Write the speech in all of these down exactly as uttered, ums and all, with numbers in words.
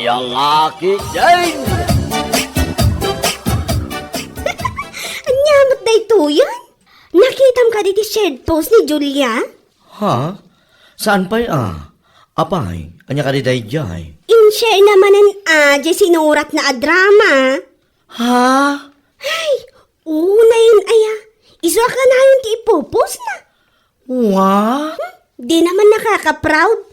Yang aki din. Ania met daytoyen? Nakitam kadi ti shared post ni Julia? Ha? Saan pay a? Apay, ania kadi daydiay? In-share na manen a, diay sinuratna a drama. Ha? Ay, unayen aya. Isu a kanayon ti ipupostna. Wa? Hmm, di naman nakaka-proud.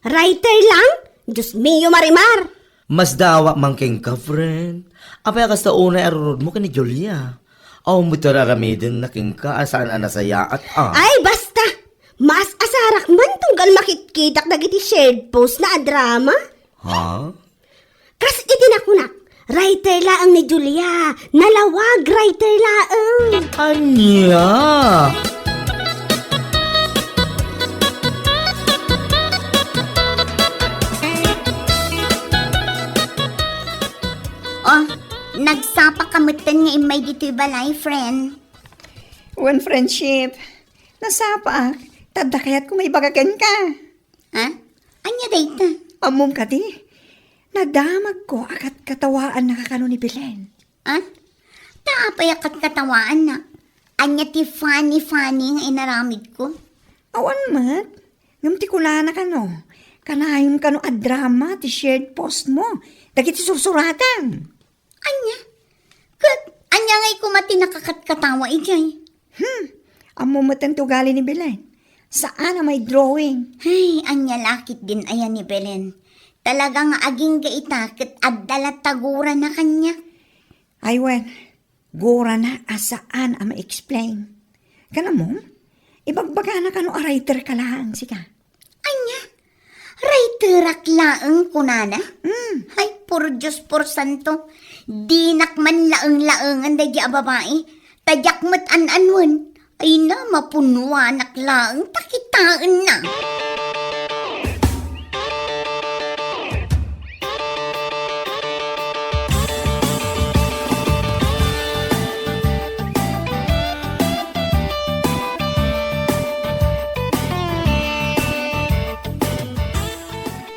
Writer lang? Diyos mio, Marimar! Masdawa man kenka, friend. Apay a kasta unay a rurudmo ken ni Julia? Awan met ti ar-aramidenna kenka a saan a nasayaat, a. Ay, basta! Maas-asarak man tunggal makitkitak dagiti shared post na a drama. Ha? Kas iti nakunak, writer laeng ni Julia, nalawag writer laeng. Ania? Oh, nagsapa ka metten nga immay ditoy balay, friend. Wen, friendship, nasapaak, ta adda kayatko maibaga kenka. Ha? Ania dayta? Ammom kadi, nadamagko a katkatawaannaka kano ni Belen. Ha? Ta apay a katkatawaannak? Ania ti funny-funny nga inaramidko? Awan met. Ngem ti kunana kano, kanayon kano a drama ti shared post mo dagiti sursuratan. Ania? Ket ania ngay koma ti nakakatkatawa idiay? Hmm, ammo metten ti ugali ni Belen. Saan a may drawing. Ay, ania la ketdin aya ni Belen. Talaga nga agingga ita ket adda latta gurana kaniak. Ay wen, gurana a saan a ma-explain. Ken ammom, ibagbagana kano a writer ka laeng sika. Ania? Writerak laeng kunana? Hmm. Ay, por Dios, por santo. Dinak man laeng-laengen daydi a babai. Ta diak met an-anuen. Ay na, mapunnoanak laeng ta kitaenna.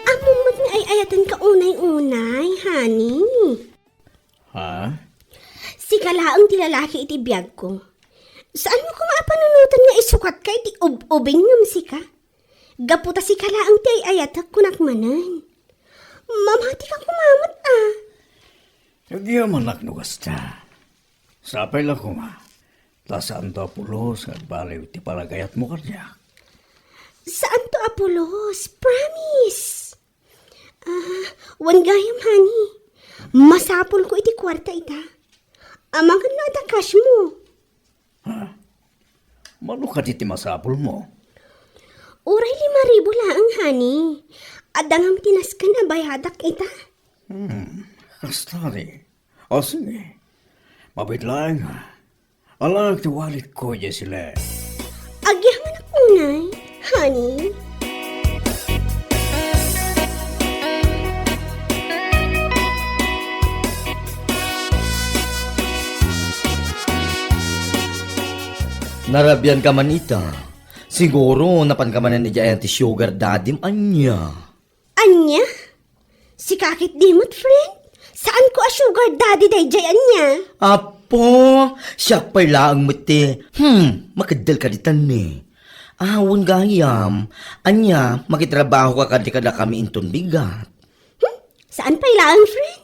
Ammom met nga ay-ayatenka unay-unay, honey. Ha? Sika laeng ti lalaki iti biagko. Saanmo koma a panunoten nga isukatka iti ub-ubing ngem sika? Gapu ta sika laeng ti ay-ayatek, kunak manen. Mamatika koma met a. Agyamanak no kasta. Sapay la koma, ta saanto a pulos nga agbaliw ti panagayatmo kaniak. Saanto a pulos, promise. Ah, wen gayam, honey. Masapulko iti kuarta ita. Amangan no adda cash mo. Ha? Mano kadi ti masapulmo? Uray lima ribu laeng, honey. Adda ngem ti nasken a bayadak ita. Hmm, kasta di. O, sige. Mabiit laeng, ha? Alaek ti walletko idiay silet. Agyamanak unay, honey. Narabian ka man ita. Siguro, napan ka manen idiay ayan ti sugar daddy-m, ania? Ania? Sika ketdi met, friend? Saanko a sugar daddy daydiay, ania? Apo, siak pay laeng met ti, hmm, makeddel ka ditan ni. Awan gayam, ania, makitrabaho ka kadi kadakami inton bigat? Hmm? Saan pay laeng, friend?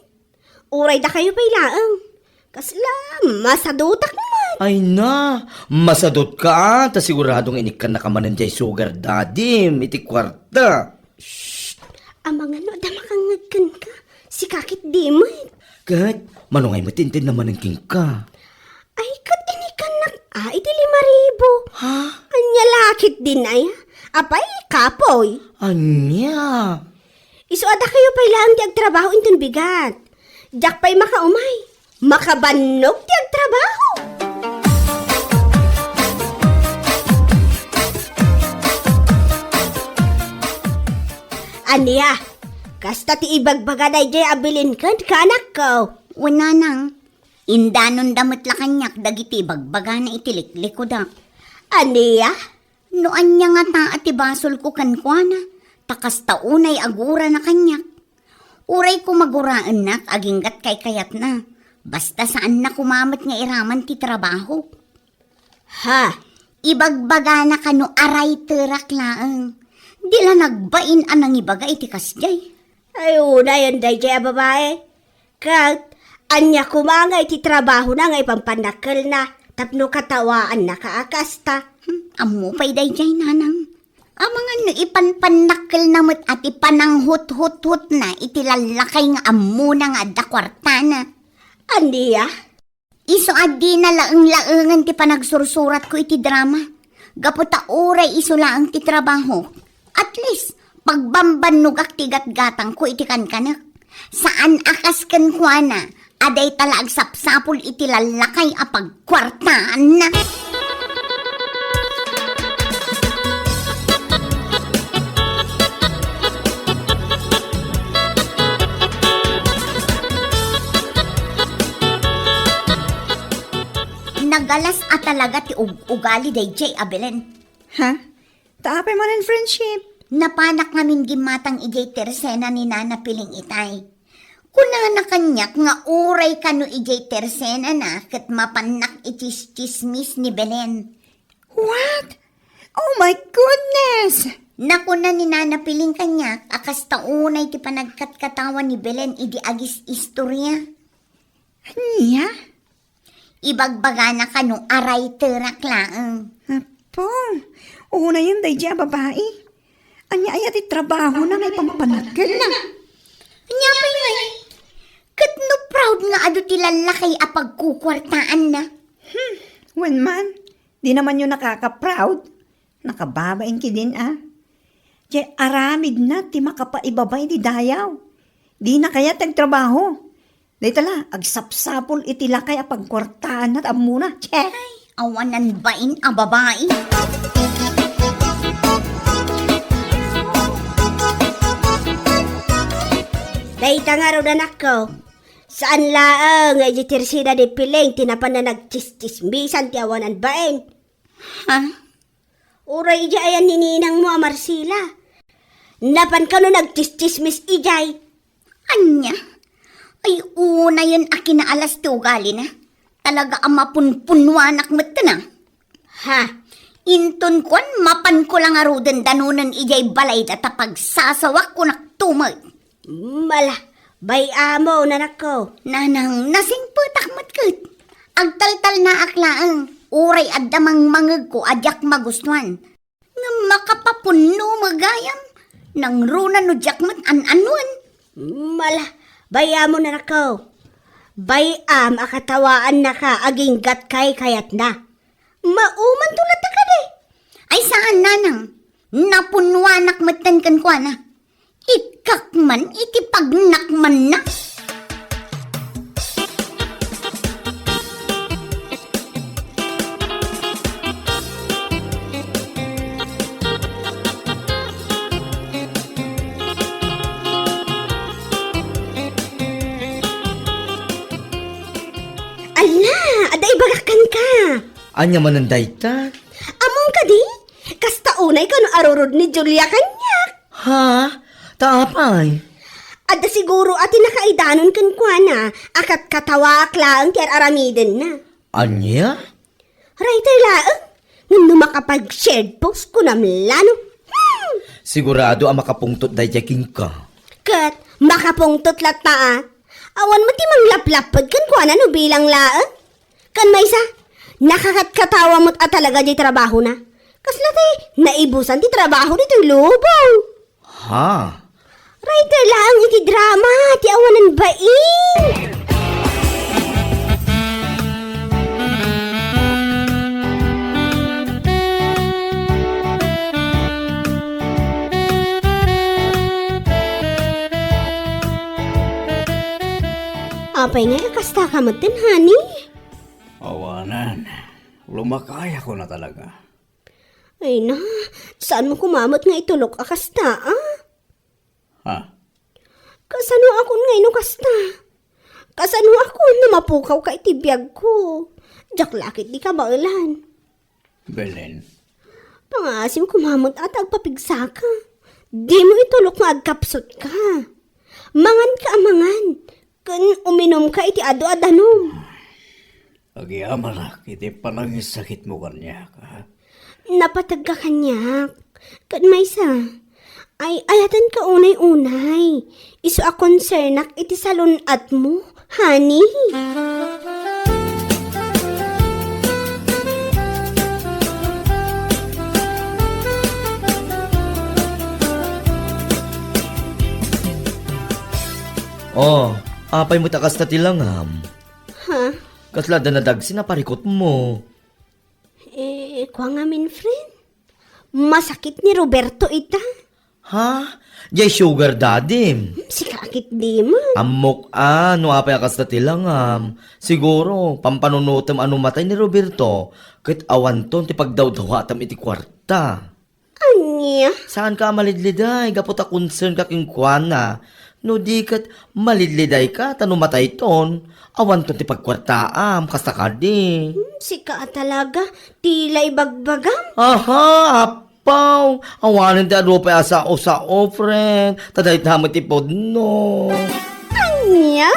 Uray dakayo pay laeng. Kasla, masadutak met. Ay na, masadut ka, ta sigurado nga inikkannaka manen diay sugar daddy-m iti kuarta. Shh! Amangan no adda makangngeg kenka. Sika ketdi met. Ket, mano ngay met ti intedna manen kenka? Ay, ket inikkannak a iti lima ribu. Ha? Ania la ketdin aya? Apay, kapoy. Ania? Isu a dakayo pay laeng ti agtrabaho inton bigat. Diak pay makaumay. Makabannog ti agtrabaho. Ania? Kasta ti ibagbaga daydiay a bilinken, kanakko. Wen, nanang, indanonda met la kaniak dagiti ibagbagana iti liklikudak. Ania? No ania ngata a ti basolko kenkuana, ta kasta unay a gurana kaniak. Uray koma guraennak aginggat kaykayatna, basta saanna koma met nga iraman ti trabaho. Ha? Ibagbagana kano a writerak laeng. Di la nagbain a nangibaga iti kasdiay. Ay, unayen daydiay a babae. Ket, ania koma nga iti trabahona nga ipanpannakkelna tapno katawaannaka a kasta? Hmm, ammo pay daydiay, nanang. Amangan no ipanpannakkelna met a ti pananghuthuthuotna iti lallakay nga ammona nga adda kuartana. Ania? Isu a dina laeng-laengen ti panagsursuratko iti drama. Gapu ta uray isu laeng ti trabaho. At least, pagbambannogak ti gatgatangko iti kankanek. Saan a kas kenkuana a dayta la agsapsapul iti lallakay a pagkuartaanna. Nagalas a talaga ti ug-, ugali daydiay a Belen. Ha? Ta apay manen, friendship? Napanak ngamin gimmatang idiay tersena ni Nana Piling itay. Kunana kaniak nga uray kano idiay tersenana ket mapannak iti tsismis ni Belen. What? Oh my goodness! Nakuna ni Nana Piling kaniak a kasta unay ti panagkatkatawa ni Belen idi agis-istoria. Ania? Ibagbagana kano a writerak laeng. Apo, unayen daydiay a babae. Ania aya ti trabahona nga ipanpannakkelna? Ania pay ngay? Ket no proud nga adu ti lallakay a pagkukuartaanna? Hmm, wen man, dina man nakaka-proud. Nakababain ketdin a. Diay aramidna ti makapaibaba iti dayaw. Dina kayat ti agtrabaho. Dayta la, agsapsapul iti lakay a pagkuartaanna ta ammona. Che! Ay, awanan bain a babai. Dayta ngarud, anakko. Saan laeng nga idiay tersena ni Piling ti napanna nagtsistsismisan ti awanan bain. Ha? Uray idiay ayan ni ninangmo a Marcela. Napan kano nagtsistsismis idiay. Ania? Ay, unayen a kinaalas ti ugalina. Talaga a mapunpunuanak metten a. Ha? Inton kuan, mapanko la ngaruden danonen idiay balayda ta pagsasawak kunak tumet. Mala, bay-amon, anakko. Nanang, nasingpetak met ket. Agtaltalnaak laeng, uray adda mangmangegko a diak magustuan. Ngem makapapunno met gayam, nangruna no diak met an-anuen. Mala, bay-amon, anakko. Bay-am a katawaannaka aginggat kaykayatna. Maumanto latta kadi? Ay, saan, nanang. Napunnuanak metten kenkuana. Ikkak man iti pagnakmanna. Ala, adda ibagak kenka. Ania manen dayta? Ammom kadi? Kasta unay kano arurod ni Julia kaniak. Ha? Ta apay? Adda siguro a ti nakaidanon kenkuana a katkatawaak laeng ti ar-aramidenna. Ania? Writer laeng. Ngem no makapag-shared post, kunam la no. Hmm! Sigurado a makapungtot daydiay kenka. Ket makapungtot latta a. Awan met ti manglaplapped kenkuana no bilang laeng. Ken maysa, nakakatkatawa met a talaga diay trabahona. Kasla ti naibusan ti trabaho ditoy lubong. Ha? Writer laeng iti drama ti awanan bain. Apay ngay a kasta ka metten, honey? Awanan. Lumakayak ko na talaga. Ay na, saan mo kumamet nga itulok a kasta, a? Ha? Kasano akon ngay no kasta? Kasano akon no mapukawka iti biagko? Diak la ketdi kabaelan. Belen. Pangaasim kumamet a ta agpapigsaka. Dimo itulok nga agkapsutka. Manganka a mangan, ken uminumka iti adu a danum. Agyamanak iti panangisakitmo kaniak, ha? Napategka kaniak. Ket maysa, ay-ayatenka unay-unay. Isu a konsernak iti salun-atmo, honey. Oh, apay met a kasta ti langam? Ha? Kasla adda nadagsen a parikutmo? Eh, kua ngamin, friend. Masakit ni Roberto ita. Ha? Jay sugar daddy? Hmm, sika a ketdi man. Ammok a, no apay a kasta ti langam. Siguro, pampanunotem a no matay ni Roberto, ket awanton ti pagdawdawatam iti kuarta. Ania? Saanka a malidliday, gapu ta concern ka kenkuana. No di ket malidlidayka, ta no matayton, awanton ti pagkuartaam, kasta kadi. Hmm, sika a talaga, tila ibagbagam. Aha, apaw, awanen ti adu pay a sao-sao, friend, ta dayta met ti pudno. Ania?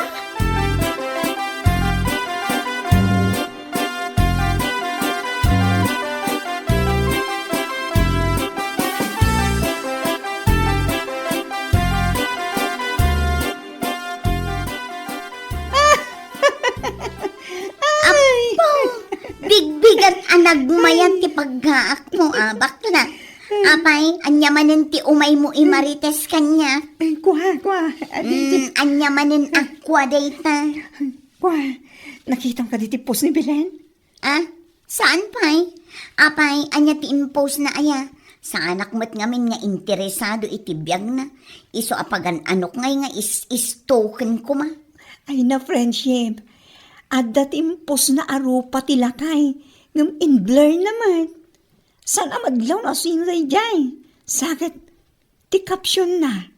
Apo, bigbigat a nagmayat ti paggaakmo, a, bakla. Apay, ania manen ti umaymo i Marites kaniak? Ay, kua, kua. Adi, Mm, ania manen a kua dayta? Kua, nakitam kadi ti post ni Belen? Ah, saan pay? Apay, ania ti impost na aya? Saanak met ngamin nga interesado iti biagna. Isu a pagan-anok ngay nga is-istoken koma. Ay na, friendship. Adda ti impost na a rupa ti lakay, ngem in blur naman. Saan a madlaw no asino daydiay? Saket ti caption na,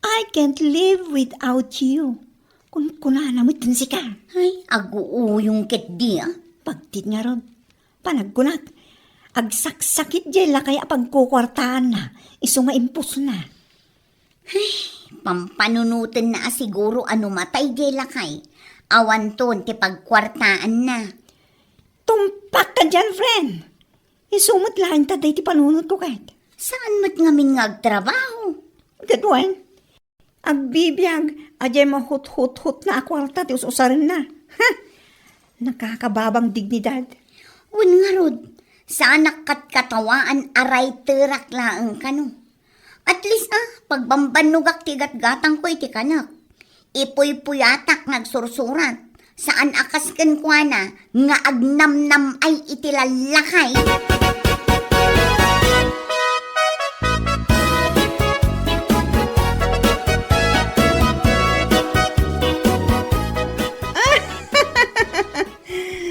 "I can't live without you." Kunkunana met ken sika. Ay, aguuyong ketdi, a. Pagtit ngarud, panagkunak, agsaksakit diay lakay a pagkukuartaanna, isu nga imposna. Ay, pampanunotenna a siguro a no matay diay lakay, awanton ti pagkuartaanna. Tumpakka dian, friend. Isu met laeng ta daydi panunotko ket. Saan met ngamin nga agtrabaho? Ket wen, agbibiag a diay mahuthuthutna a kuarta ti us-usarenna. Ha! Nakakababang dignidad. Wen ngarud, saanak katkatawaan a writerak laeng kano. At least, ah, pagbambannogak ti gatgatangko iti kanak. Ipuypuyatak nga agsursurat. Saan a kas kenkuana nga agnamnam-ay iti lallakay.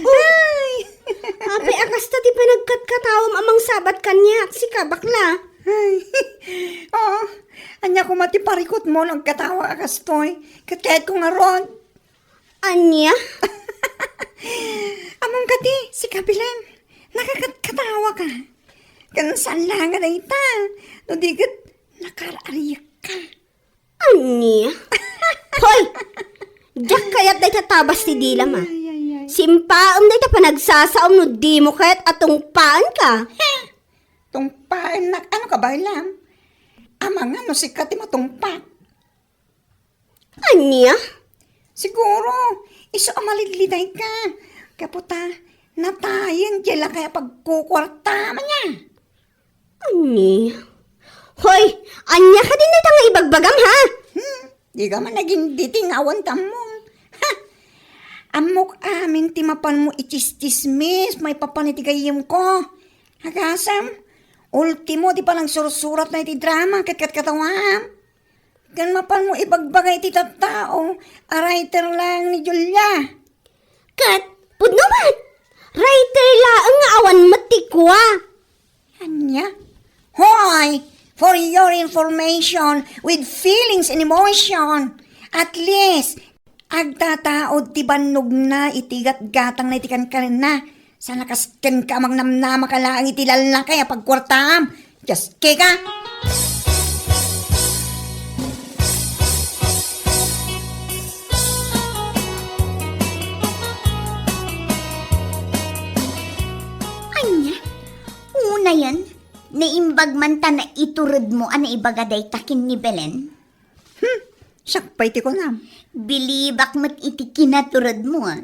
Ay! Apay a kasta ti panagkatkatawam a mangsabat kaniak, sika, bakla? Ay, oo. Ania koma ti parikutmo no agkatawa a kastoy? Ket kayatko ngarud. Ania? Ammom kadi, sika Belen, nakakatkatawaka. Ken saan laeng a dayta, no di ket nakaar-ariyekka. Ania? Hoy! Diak kayat dayta tabas ti dilam, a. Ay, ay, ay. Simpaem dayta panagsasaom no dimo kayat a tungpaenka. Tungpaennak? Ano ka, baylam? Amangan no sika ti matungpak. Ania? Siguro, isu a malidlidayka. Gapu ta, natayen diay lakay a pagkukuarta, ania? Ania? Hoy, ania kadin dayta nga ibagbagam, ha? Hmm, dika man naginditi nga awan tammom. Ha! Ammok amin ti mapanmo ichischismis maipapan iti gayyemko. Agasem, ultimo ti panangsursuratna iti drama ket katkatawaam. Ken mapanmo ibagbaga iti tattao a writer laeng ni Julia. Ket, pudno met, writer laeng nga awan met ti kua. Ania? Hoy, for your information, with feelings and emotion, at least, agtataud ti bannogna iti gatgatangna iti kankanenna. Saan a kas kenka a mangnamnamaka laeng iti lallakay a pagkuartaam. Just kika! Bagman ta naituredmo a naibaga dayta ken ni Belen? Hmm, siak pay ti kunam. Bilibak met iti kinaturedmo, a.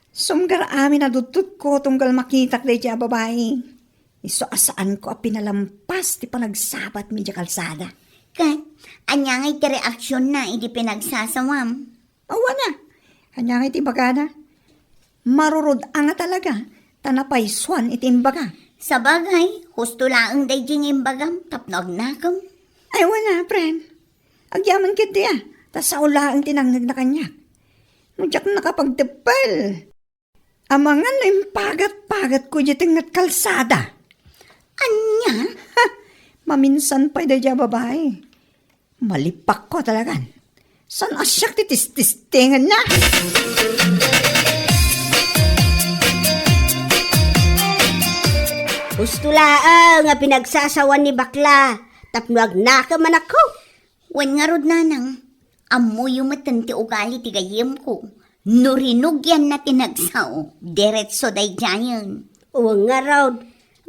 Sumgar amin a dutdotko tunggal makitak daydiay a babai. Isu a saanko a pinalampas ti panagsabatmi idiay kalsada. Ket, ania ngay ti reaksionna idi pinagsasawam? Awan a. Ania ngay ti ibagana? Marurod-ang a talaga, ta napaysuan iti imbaga. Sabagay, husto laeng daydi nga imbagam tapno agnakem. Ay, awan a, friend. Agyaman ketdi a, ta sao laeng ti nangngegna kaniak. No diak nakapagteppel, amangan no impagat-pagatko idiay tengnga ti kalsada. Ania? Ha! Maminsan pay daydiay a babai. Malipakko talagan. Saan a siak ti tististengenna? Husto laeng a pinagsasawan ni bakla tapno agnakem, anakko. Wen ngarud, nanang, ammoyo metten ti ugali ti gayyemko. No rinugianna ti nagsao, diretso daydiayen. Wen ngarud.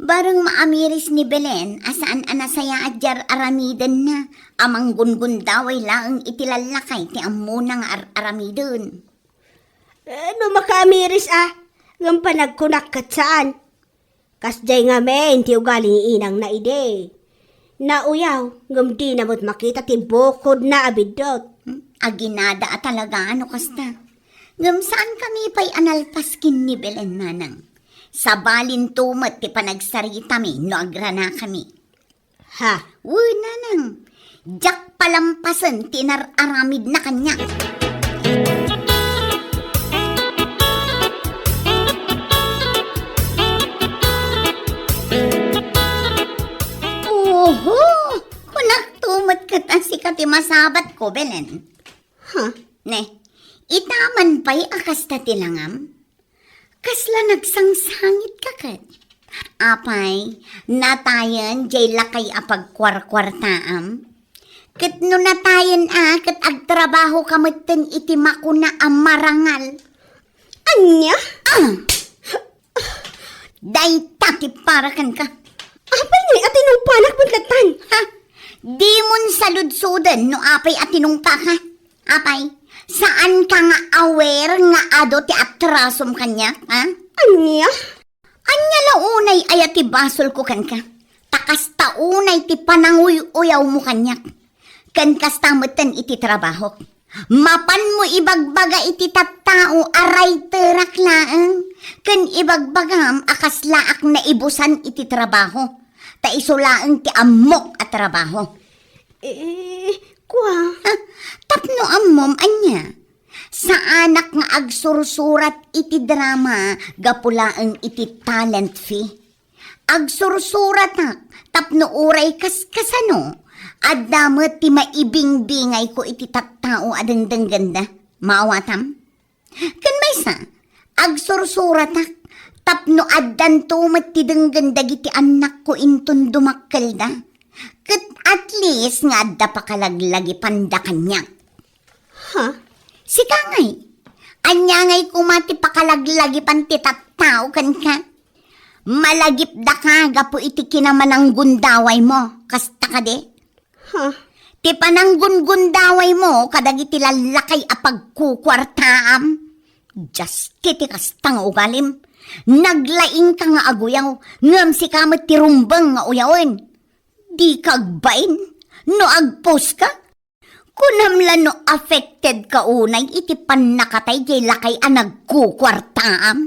Bareng maamiris ni Belen a saan a nasayaat diay ar-aramidenna a manggungundaway laeng iti lallakay ti ammona nga ar-aramiden. Eh, no makaamiris a, ngem panagkunak ket saan. Kasdiay ngamin ti ugali ni inangna idi. Nauyaw, ngem dina met makita ti bukodna a biddut. Hmm, aginada a talaga no kasta. Ngem saankami pay a nalpas ken ni Belen, nanang. Sabalinto met ti panagsaritami no agranakami. Ha? Wen, nanang. Diak palampasen ti inar-aramidna kaniak. Oho! Kunakto met ket a sika ti masabatko, Belen. Ha? Ne, ita man pay a kasta ti langam? Kasla nagsangsangitka ket? Apay, natayen diay lakay a pagkuarkuartaam? Ket no natayen a, ket agtrabahoka metten iti makuna a marangal. Ania? Ah! Dayta ti para kenka. Apay ngay a tinungpanak met lattan? Ha? Dimon saludsoden no apay a tinungpaka. Apay, saanka nga aware nga adu ti atrasom kaniak, ha? Ania? Ania la unay aya ti basolko kenka? Ta kasta unay ti pananguy-uyawmo kaniak. Ken kasta metten iti trabahok. Mapanmo ibagbaga iti tattao a writerak laeng, ken ibagbagam a kaslaak naibusan iti trabaho, ta isu laeng ti ammok a trabaho. Eh, kua? Ha? Tapno ammom, ania? Saanak nga agsursurat iti drama gapu laeng iti talent fee. Agsursuratak tapno uray kaskasano, adda met ti maibingbingayko iti tattao a dengdenggenda. Maawatam? Ken maysa, agsursuratak tapno addanto met ti denggen dagiti annakko inton dumakkelda. Ket at least nga adda pakalaglagipanda kaniak. Ha? Sika ngay, ania ngay koma ti pakalaglagipan ti tattao kenka? Malagipdaka gapu iti kinamananggundawaymo, kasta kadi? Ha? Ti pananggungundawaymo kadagiti lallakay a pagkukuartaam. Dias ti, ti kasta nga ugalim. Naglaingka nga aguyaw, ngem sika met ti rumbeng nga uyawen. Dika agbain no agpost ka? Kunam la no affected ka unay iti pannakatay diay lakay a nagkukuartaam?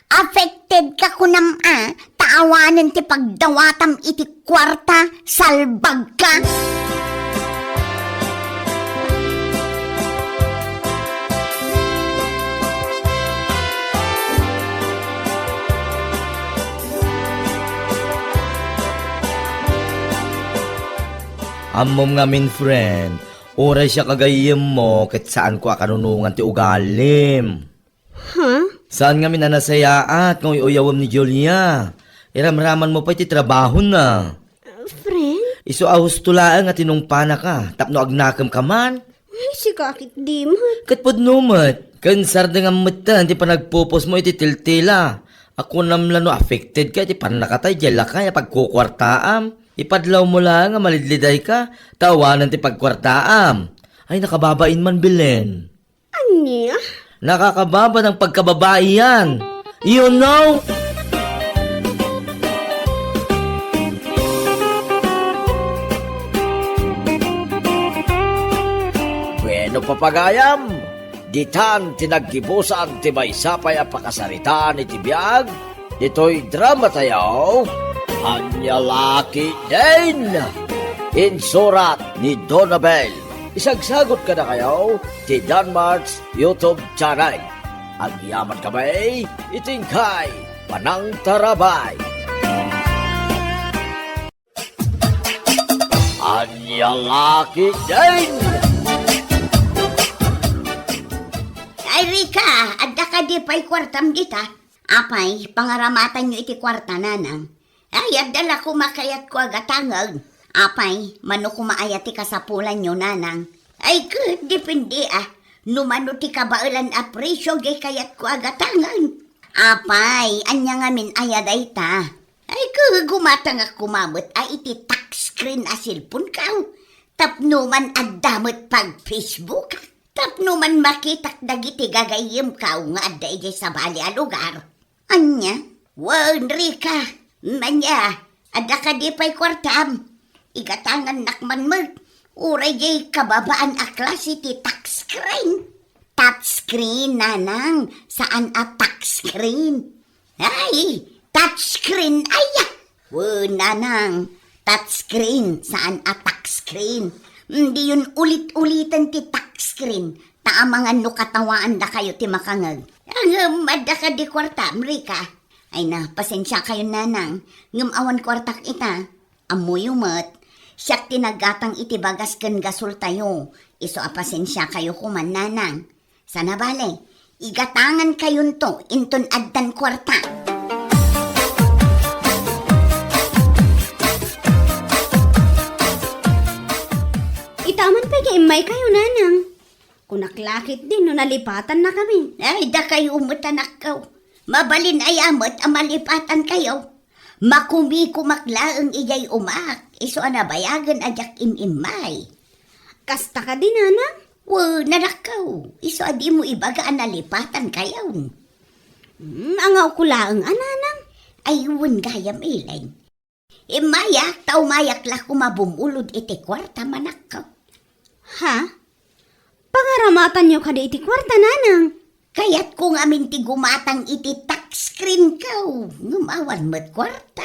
Affected ka kunam a ta awanen ti pagdawatam iti kuarta, salbag ka? Ammom ngamin, friend, uray siak a gayyemmo ket saanko a kanunongan ti ugalim. Ha? Saan ngamin a nasayaat nga uy-uyawem ni Julia. Iramramanmo pay ti trabahona. Uh, friend? Isu a husto laeng a tinungpanaka tapno agnakem ka man. Ay, sika ket di met. Ket pudno met, ken sardengam metten ti panagpupusmo iti tiltila. A kunam la no affected ka iti pannakatay diay lakay a pagkukuartaam. Ipadlawmo laeng a malidliday ka, ta awanen ti pagkuartaam. Ay, nakababain man, Belen. Ania? Nakakababa ng pagkababae yan. You know? Bueno, papagayam, ditan ti naggibusan ti maysa pay a pakasaritaan iti biag ditoy drama tayo, Ania La Ketdin. Insurat ni Donabel. Isagsagot kadakayo ti Danmart's YouTube channel. Agyaman kami iti inkay panangtarabay. Ania La Ketdin. Ay, Rica, adda kadi pay kuartam dita? Apay, pangaramatanyo iti kuarta, nanang. Ay, adda la koma kayatko a gatangen. Apay, mano koma aya ti kasapulanyo, nanang? Ay, ket depende, a. No mano ti kabaelan a presio jay kayatko a gatangen. Apay, ania ngamin aya dayta? Ay, ket gumatangak koma met a iti touch screen a cellphone-kaw. Tapno man adda met pag-Facebook-ak. Tapno man makitak dagiti gagayyemkaw nga adda idiay sabali a lugar. Ania? Wen, Rica, ania, adda kadi pay kuartam? Igatangannak man met, uray jay kababaan a klase ti touch screen. Touch screen, nanang, saan a touch screen. Ay, touch screen, aya! Wen, nanang, touch screen, saan a touch screen. Diyon ulit-uliten ti touch screen, ta amangan no katawaandakayo ti makangeg. Ngem adda kadi kuartam, Rica? Ay na, pasensiakayon, nanang, ngem awan kuartak ita. Ammoyo met, siak ti naggatang iti bagas ken gasoltayo, isu a pasensiakayo koman, nanang. Sana bale, igatangankayonto inton addan kuarta. Ita man pay nga immaykayo, nanang. Kunak la ketdin no nalipatannakami. Ay, dakayo met, anakko. Mabalin aya met a malipatankayo? Makumikumak laeng idiay umak, isu a nabayagen a diak im-immay. Kasta kadi, nanang? Wen, anakko, isu a dimo ibaga a nalipatankayon. Hmm, angawko laeng a, nanang. Ay, wen gayam, Elaine. Immayak, ta umayak la koma bumulod iti kuarta, anakko. Ha? Pangaramatanyo kadi iti kuarta, nanang? Kayatko ngamin ti gumatang iti touch screen-ko, ngem awan met kuarta.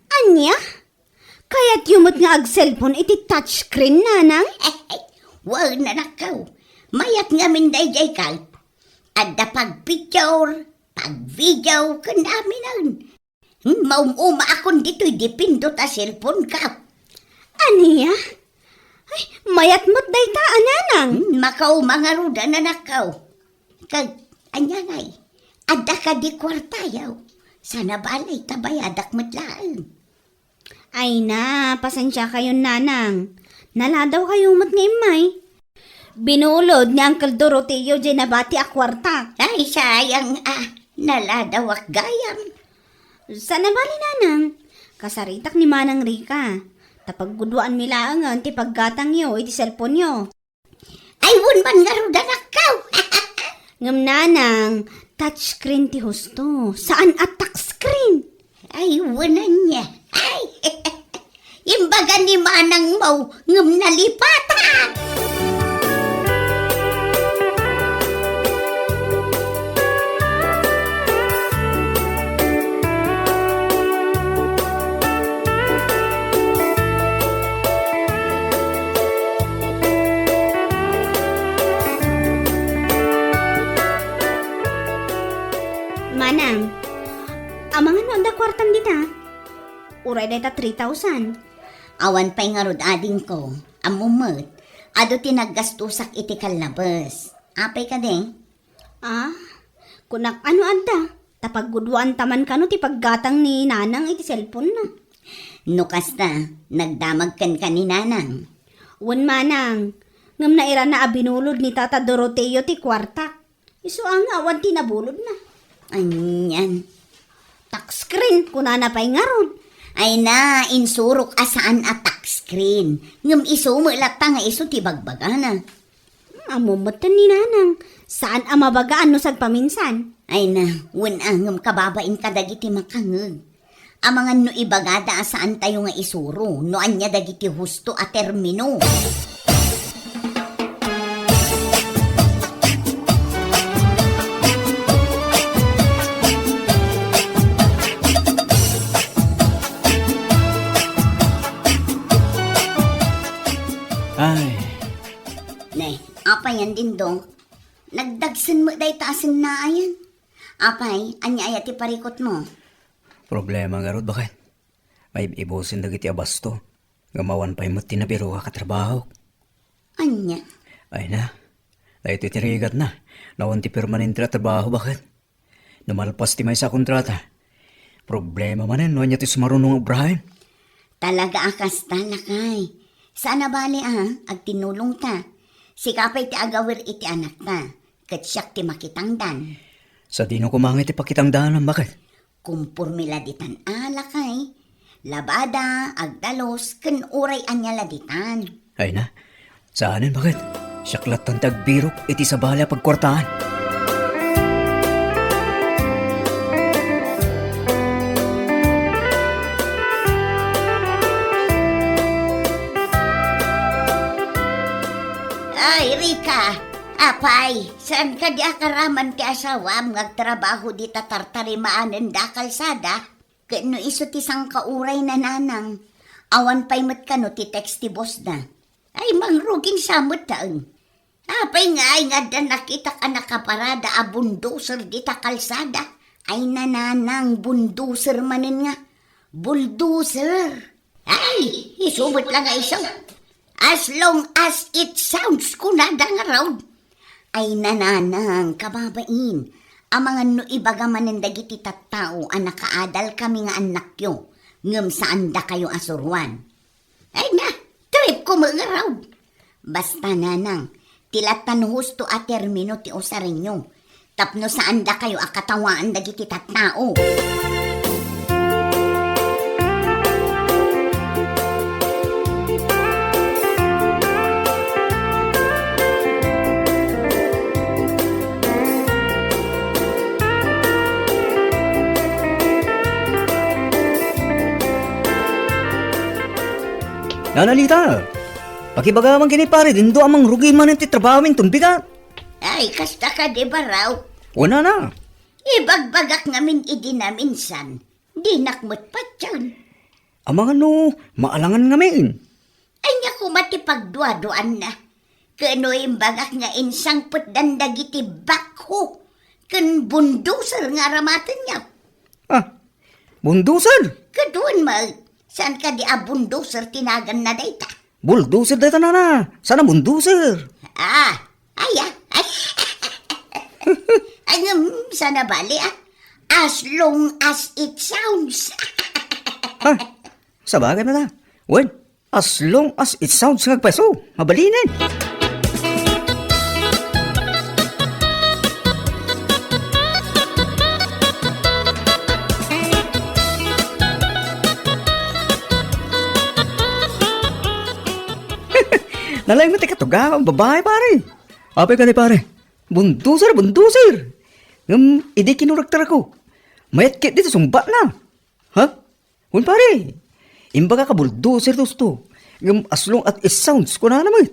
Ania? Kayatyo met nga ag-cellphone iti touch screen, nanang? Wen, anakko. Mayat ngamin daydiay ket adda pag-picture, pag-video, ken aminen. Hmm, maum-umaakon ditoy dipindut a cellphone-ko. Ania? Ay, mayat met dayta a, nanang. Hmm, makauma ngaruden, anakko. Ket, ania ngay, adda kadi kuartayo? Sana bale ta bayadak met laeng. Ay na, pasensiakayon, nanang. Naladawkayo met nga immay. Binulod ni Uncle Doroteo jay nabati a kuarta. Ay, sayang a, naladawak gayam. Sana bale, nanang. Kasaritak ni Manang Rica. Ta pagguduaanmi laengen ti paggatangyo iti cellphone-yo. Ay, wen man ngarud, anakko. Ngem, nanang, touch screen ti husto. Saan a touch screen. Ay, wen ania. Ay, imbaga ni manangmo, ngem nalipatan. Manang, amangan no adda kuartam dita? Uray dayta three thousand. Awan pay ngarud, adingko. Ammom met, adu ti naggastosak iti kallabes. Apay kadi? Ah, kunak no adda, ta pagguduanta man kano ti paggatang ni nanang iti cellphone-na. No kasta, nagdamag kenka ni nanang. Wen, manang, ngem nairana a binulod ni Tata Doroteo ti kuartak. Isu a nga awan ti nabulodna. Anian? Touch screen, kunana pay ngarud. Ay na, insurok a saan a touchscreen. Ngem isu met latta nga isu ti bagbagana. Ammom metten ni Nanang, saan a mabagaan no sagpaminsan. Ay na, wen a, ngem kababain kadagiti makangeg. Amangan no ibagada a saantayo nga isuro no ania dagiti husto a termino. Ay. Ne, apay yan, Dindong? Nagdagsen met dayta a sennaayan. Apay, ania aya ti parikutmo? Problema ngarud, baket. Maib-ibusen dagiti abasto. Ngem awan pay met ti nabiruak a trabahok. Ania? Ay na. Daytoy ti rigatna. Nawan ti permanente a trabaho, baket. No malpas ti maysa a kontrata, problema manen no ania ti sumaruno nga ubraen. Talaga a kasta, lakay. Saan a bale a, agtinulongta. Sika pay ti agawir iti anakta, ket siak ti makitangdan. Sadino koma nga iti pakitangdanam, baket? Kumpormi la ditan a, lakay. Labada, agdalus, ken uray ania la ditan. Ay na, saanen, baket? Siak lattan ti agbirok iti sabali a pagkuartaan. Ay, Rica, apay, saan kadi a karaman ti asawam nga agtrabaho dita tartarimaanen da kalsada? Ket no isu ti sangkauray na, Nanang, awan pay met kano ti text ti boss na. Ay, mangruging sa met taen. Apay nga ay nga adda nakitak a nakaparada a bundoser dita kalsada? Ay, nananang, bundoser manen nga. Bulldozer. Ay, isu met la nga isu. As long as it sounds, kunada ngarud. Ay, nananang, kababain, amangan no ibaga manen dagiti tattao a nakaadal kami nga annakyo, ngem saandakayo a suruan. Ay na, trip ko met ngarud. Basta, nanang, ti lattan husto a termino ti usarenyo, tapno saandakayo a katawaan dagiti tattao. Nanalita, pakibagam man kini pare Dindo a mangrugi manen ti trabaho inton bigat. Ay, kasta kadi, Baraw? Wen a. Ibagbagak ngamin idi naminsan, dinak met patien. Amangan no maalangan ngamin. Ania koma ti pagduaduanna? Ken no imbagak nga insangpetdan dagiti backhoe ken bulldozer nga aramatenyo. Ah, bulldozer? Ket wen met, saan kadi a bulldozer ti naganna dayta? Bulldozer dayta, nana. Saan a bulldozer? Ah, aya, ay. Ay, ngem, saan a bale, ah. As long as it sounds. Ha? Sabagay na la. Wen, as long as it sounds nga agpayso, mabalinen. Nalaing met ti katugawan, babae, pare. Apay kadi, pare? Bulldozer, bulldozer. Ngem, idi kinurektarko, mayat ket dita sungbatna. Ha? Wen, pare. Imbagak a bulldozer ti husto. Ngem as long as it sounds, kunana met.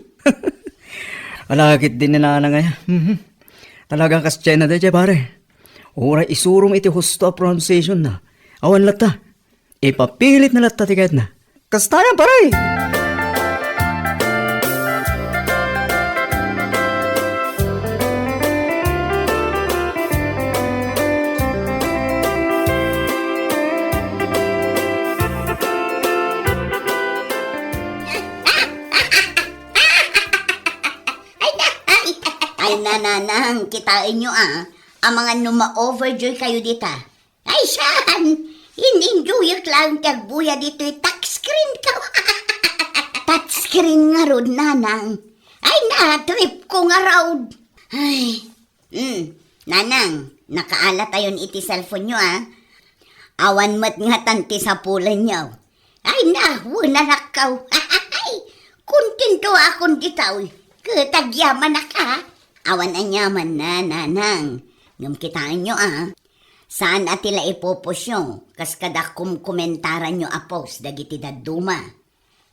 Ala ket din ni nanang aya. Mhm. Talaga kas China daydiay, pare. Uray isurom iti husto a pronunciation na. Awan latta. Ipapilit na latta ti kayatna. Kasta yan, pare! Ay, na, ay, ay, nananang, kitaenyo, ah. Amangan no ma-overjoy kayo dita. Ay, saan? In-enjoyak laeng ti agbuya ditoy touchscreen ko. Touchscreen ngarud, nanang. Ay, na-trip ko ngarud. Ay, mm, nanang, nakaala tayon iti cellphone nyo, ah. Awan met ngatan ti sapulenyo. Ay, na, wen, anakko. Kontento akon ditoy. Ket agyamanak, a. Awan aniamanna, nanang. Ngem kitaenyo, a. Saan a ti la ipopostyo, kas kada kumkomentaranyo a post dagiti dadduma.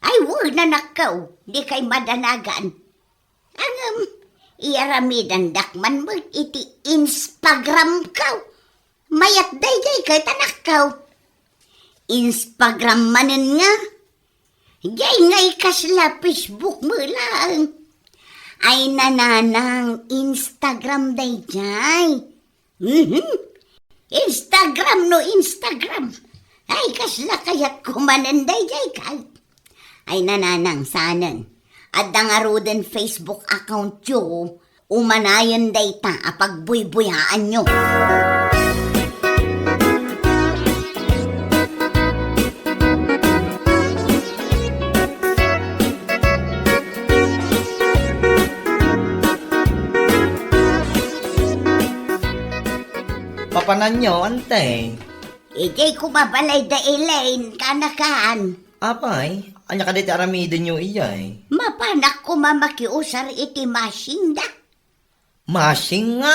Ay, wen, anakko, dikay madanagan. Ngem, iyaramidandak man met iti Instagramko. Mayat daydiay ket, anakko. Instagram manen nga. Diay ngay kasla Facebook met laeng. Ay, nanang, Instagram daydiay. Mhm. Instagram no Instagram. Ay, kasla kayatko manen daydiay kay. Ay, nanang, saanen. Adda ngaruden Facebook accountyo. Umanayen dayta a pagbuybuyaanyo. Papananyo, ante? Idiay koma balay da Elaine, kanakan. Apay, ania kadi ti aramidenyo idiay? Mapanak koma makiusar iti machine da. Machine nga?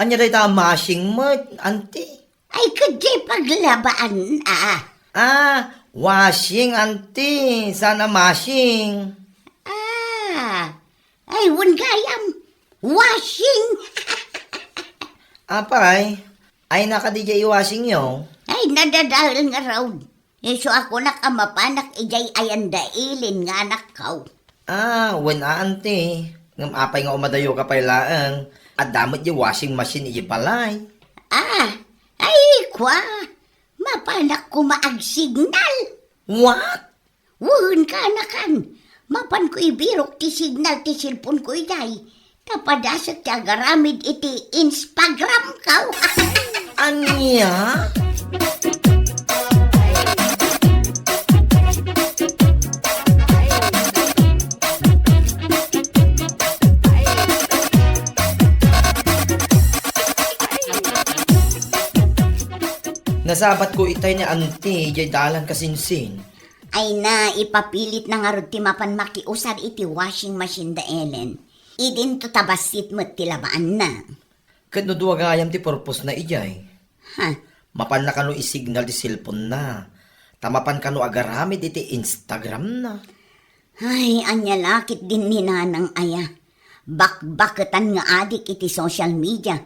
Ania dayta a machine met, anti? Ay, ket diay paglabaan, a. Ah, washing, anti. Saan a machine? Ah, ay, wen gayam. Washing. Apay, ay, nakadi diay washing yo? Ay, nadadael ngarud. Isu a kunak a mapanak idiay ayan da Elaine nga anakko. Ah, wen a, anti. Ngem apay nga umadayoka pay laeng? Adda met diay washing machine idiay balay. Ah, ay, kua. Mapanak koma agsignal. What? Wen, kanakan. Mapanko ibirok ti signal ti cellphoneko idiay. Ta padasek ti agaramid iti Instagramko. Ania? Nasabatko itay ni Auntie, diay dalan kasinsin. Ay na, ipapilitna ngarud ti mapan makiusar iti washing machine da Elaine. Idinto ta bassit met ti labaanna. Ket no dua gayam ti purposena idiay? Ha? Mapanna kano isignal ti cellphonena, ta mapan kano agaramid iti Instagramna. Ay, ania la ketdin ni Nanang aya. Bakbaketan nga adik iti social media.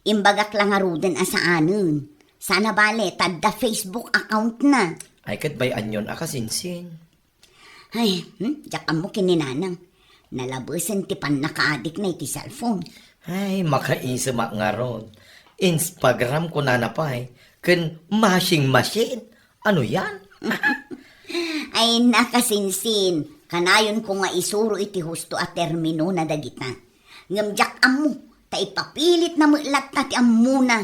Imbagak la ngaruden a saanen. Saan a bale, ta adda Facebook accountna. Ay, ket bay-anyon a kasinsin. Ay, hmm, diak ammo ken ni Nanang. Nalabesen ti pannakaadikna iti cellphone. Ay, makaisemak ngarud. Instagram kunana pay, ken washing machine. Ano yan? Ay, nakasinsin, kanayonko nga isuro iti husto a terminona dagita. Ngem diak ammo, ta ipapilitna met latta ti ammona.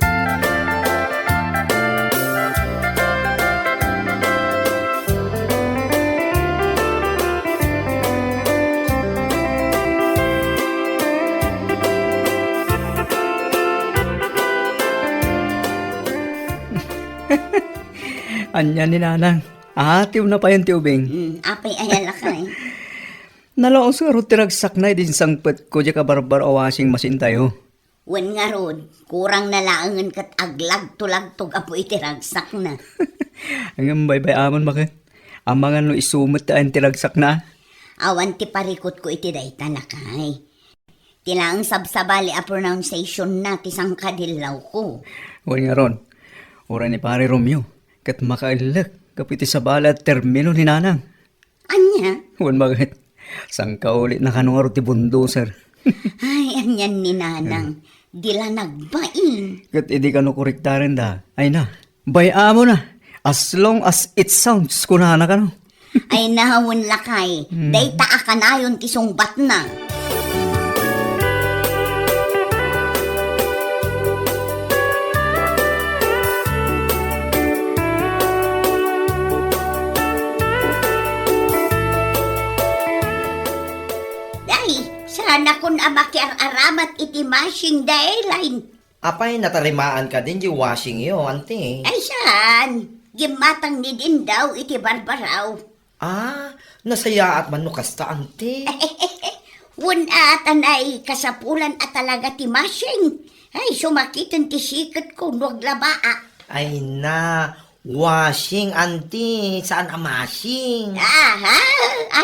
Ania ni Nanang? Aatiwna payen ti ubing. Hmm, apay aya lakay? Nalaos ngarud ti ragsakna idi insangpetko diay kabarbar a washing machine tayo. Wen ngarud, kurangna laengen ket aglagtolagto gapu iti ragsakna. Ngem baybay-amon, baket. Amangan no isu met ti ayan ti ragsakna? Awan ti parikutko iti dayta, lakay. Ti laeng sabsabali a pronunciation na ti sangkadillawko. Wen ngarud, uray ni Pare Romeo, ket makaellek gapu iti sabali a termino ni Nanang. Ania? Wen, baket. Sangkaulitna kano ngarud ti bulldozer. Ay, anian ni Nanang. Di la nagbain. Ket idi kano korektarenda, ay na. Bay-amona. As long as it sounds, kunana kano. Ay na, wen lakay. Hmm. Dayta a kanayon ti sungbatna. Ay, saanakon a makiar-aramat iti machine da Elaine. Apay, natarimaan kadin di washingyo, anti? Ay, saan? Gimmatang ni Dindaw iti barbaraw. Ah, nasayaat man no kasta, anti? Wen a, ta nay kasapulan a talaga ti mashing. Ay, sumakiten ti siketko no aglabaak. Ay na, washing, anti, saan a mashing. Aha,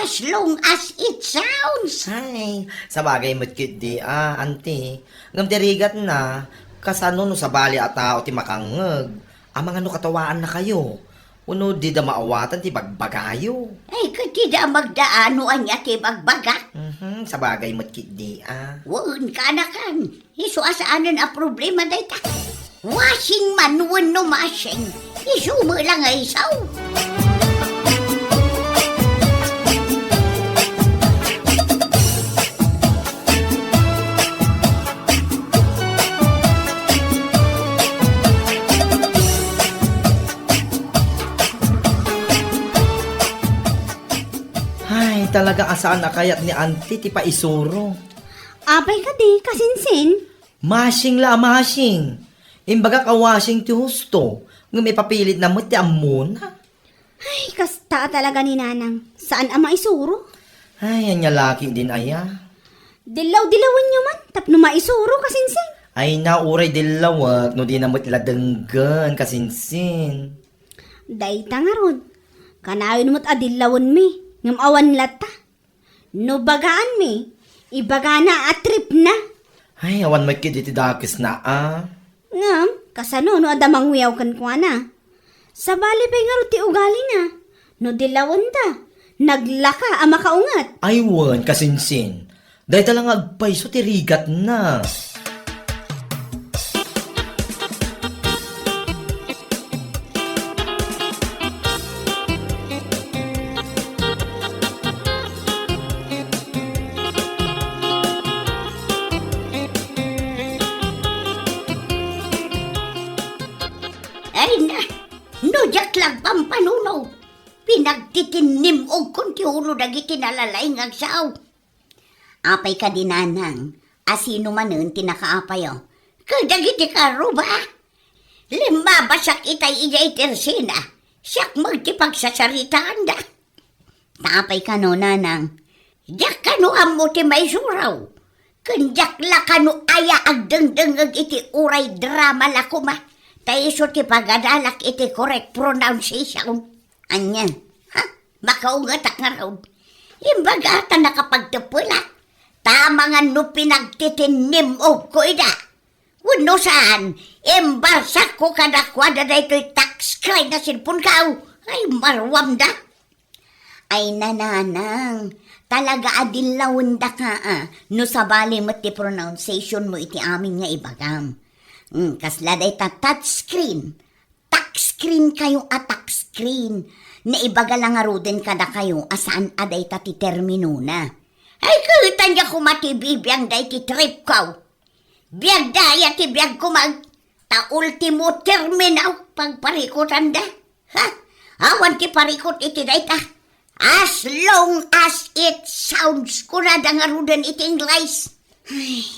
as long as it sounds. Ay, sabagay met ketdi, ah, anti. Ngem ti rigatna, kasano no sabali a tao ti makangngeg? Amangan no katawaannakayo, wenno dida maawatan ti bagbagayo. Ay, ket dida a magdaan no ania ti bagbagak. Mhm, sabagay met ketdi, ah. Wen, kaanakan, isu a saanen a problema dayta. Washing man wenno mashing, isu met la nga isu. Ay, talaga a saan a kayat ni Auntie ti paisuro. Apay kadi, kasinsin? Mashing la a mashing. Imbagak a washing ti husto, ngem ipapilitna met ti ammona. Ay, kasta a talaga ni Nanang. Saan a maisuro? Ay, ania la ketdin aya? Dillaw-dillawenyo man tapno maisuro, kasinsin. Ay na, uray dillawek no dina met la denggen, kasinsin. Dayta ngarud, kanayon met a dillawenmi, ngem awan latta. No bagaanmi, ibagana a tripna. Ay, awan met ketdi ti dakesna, a. Ngem, kasano no adda mangwiaw kenkuana? Sabali pay ngarud ti ugalina. No dillawenta, naglaka a makaunget. Ay wen, kasinsin. Dayta la nga agpayso ti rigatna. Ay na, no diak la agpampanuno, pinagtitinnim-ogkon ti ulo dagiti nalaing nga agsao. Apay kadi, Nanang, a sino manen ti nakaapayo? Kadagiti kaarruba? Limmabasiak itay idiay tersina, siak met ti pagsasaritaanda. Ta apay kano, Nanang? Diak kano ammo ti maisuro. Ken diak la kano aya agdengdengngeg iti uray drama la koma, ta isu ti pagadalak iti correct pronunciation. Ania? Ha? Makaungetak ngarud. Imbaga ta nakapagteppelak. Ta amangan no pinagtitinnim-ogko ida. Wenno saan, imbarsakko kadakuada daytoy touchscreen a cellphone-ko. Ay, maruamda. Ay, Nanang, talaga a dillawendaka, a, no sabali met ti pronunciation mo iti amin nga ibagam. Mm, kasla dayta touchscreen. Touchscreen kayo a touchscreen. Naibaga la ngaruden kadakayo a saan a dayta ti terminona. Ay, ket ania koma ti bibiangda iti tripko. Biagda aya ti biagko man, ta ultimo termino pagparikutanda. Ha? Awan ti parikut iti dayta. As long as it sounds, kunada ngaruden iti Ingles. Ay.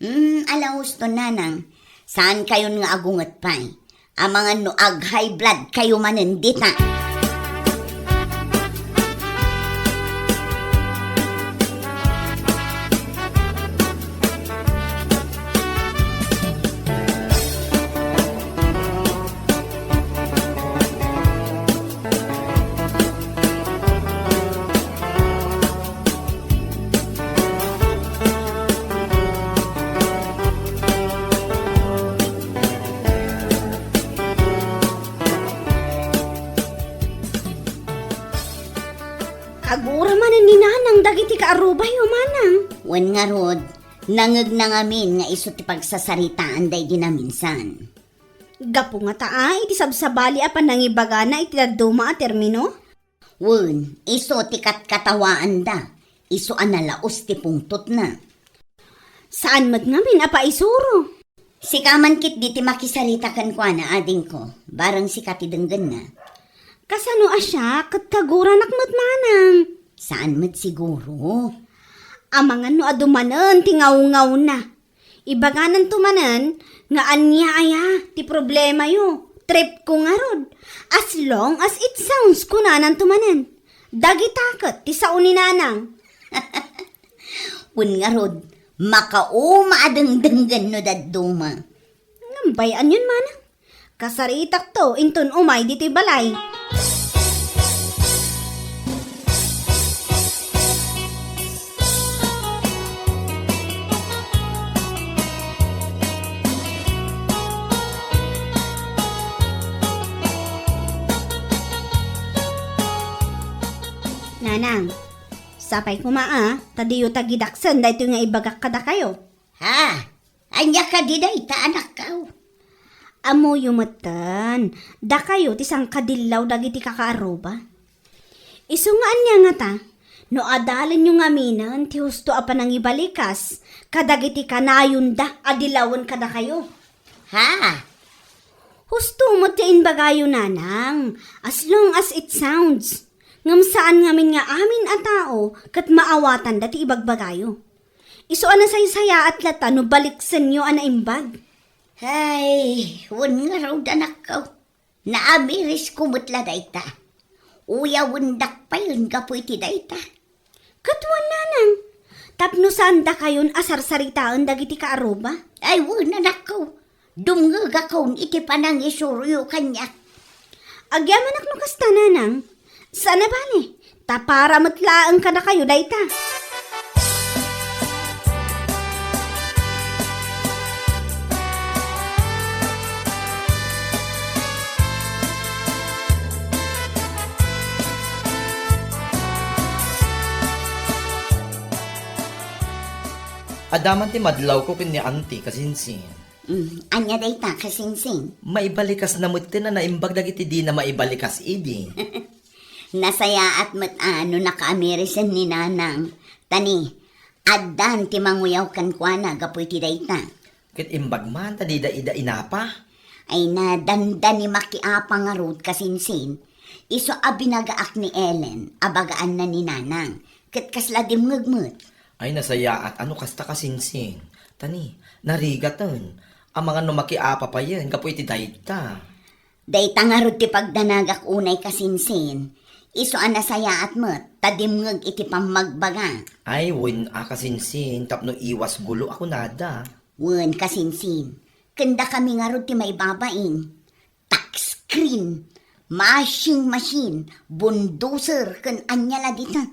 Hmm, ala husto, Nanang. Saan kayon nga agunget pay? Amangan no ag-high blood kayo manen dita. Kagura manen ni Nanang dagiti kaarrubayo, Manang. Wen ngarud, nangegna ngamin nga isu ti pagsasaritaan daydi naminsan. Gapu ngata a iti sabsabali a panangibagana iti dadduma a termino? Wen, isu ti katkatawaanda, isu a nalaus ti pungtotna. Saan met ngamin a paisuro? Sika man ketdi ti makisarita kenkuana, adingko, bareng sika ti denggenna. Kasano a siak ket kaguranak met, Manang? Saan met siguro. Amangan no adu manen ti ngawngawna. Ibagananto manen nga ania aya ti problemayo. Tripko ngarud. As long as it sounds, kunananto manen. Dagita ket ti sao ni Nanang. Wen ngarud, makauma a dengdenggen no dadduma. Ngem bay-anyon, Manang. Kasaritakto inton umay ditoy balay. Nanang, sapay koma a, ta diyo ta gidaksen daytoy nga ibagak kadakayo. Ha? Ania kadi dayta, anakko? Ammoyo metten, dakayo ti sangkadillaw dagiti kakaarruba. Isu nga ania ngata, no adalenyo ngaminen ti husto a panangibalikas kadagiti kanayonda a dilawen kadakayo. Ha? Husto met ti imbagayo, Nanang, as long as it sounds. Ngem saan ngamin nga amin a tao ket maawatanda ti ibagbagayo. Isu a nasaysayaat latta no baliksenyo a naimbag. Ay, wen ngarud, anakko. Naamirisko met la dayta. Uyawendak payen gapu iti dayta. Ket wen, Nanang, tapno saan dakayon a sarsaritaen dagiti kaarruba? Ay wen, anakko. Dumngegakon iti panangisuryo kaniak. Agyamanak no kasta, Nanang. Saan a bale, ta para met laeng kadakayo dayta. Adda man ti madlawko ken ni Auntie, kasinsin. Mm, ania dayta, kasinsin? Maibalikasna metten a naimbag dagiti dina maibalikas idi. Nasayaat met a no nakaamirisen ni Nanang. Ta ni, addan ti manguyaw kenkuana gapu iti dayta. Ket imbag man ta dida ida inapa. Ay na, dandani makiapa ngarud, kasinsin. Isu a binagaak ni Ellen a bagaanna ni Nanang. Ket kasla dimngeg met. Ay, nasayaat a no kasta, kasinsin. Ta ni, narigaten. Amangan no makiapa payen gapu iti dayta. Dayta ngarud ti pagdanagak unay, kasinsin. Isu a nasayaat met ta dimngeg iti pammagbagak. Ay, wen a, kasinsin, tapno iwas gulo a kunada. Wen, kasinsin. Ken dakami ngarud ti maibabain. Touch screen, mashing machine, bulldozer, ken ania la dita.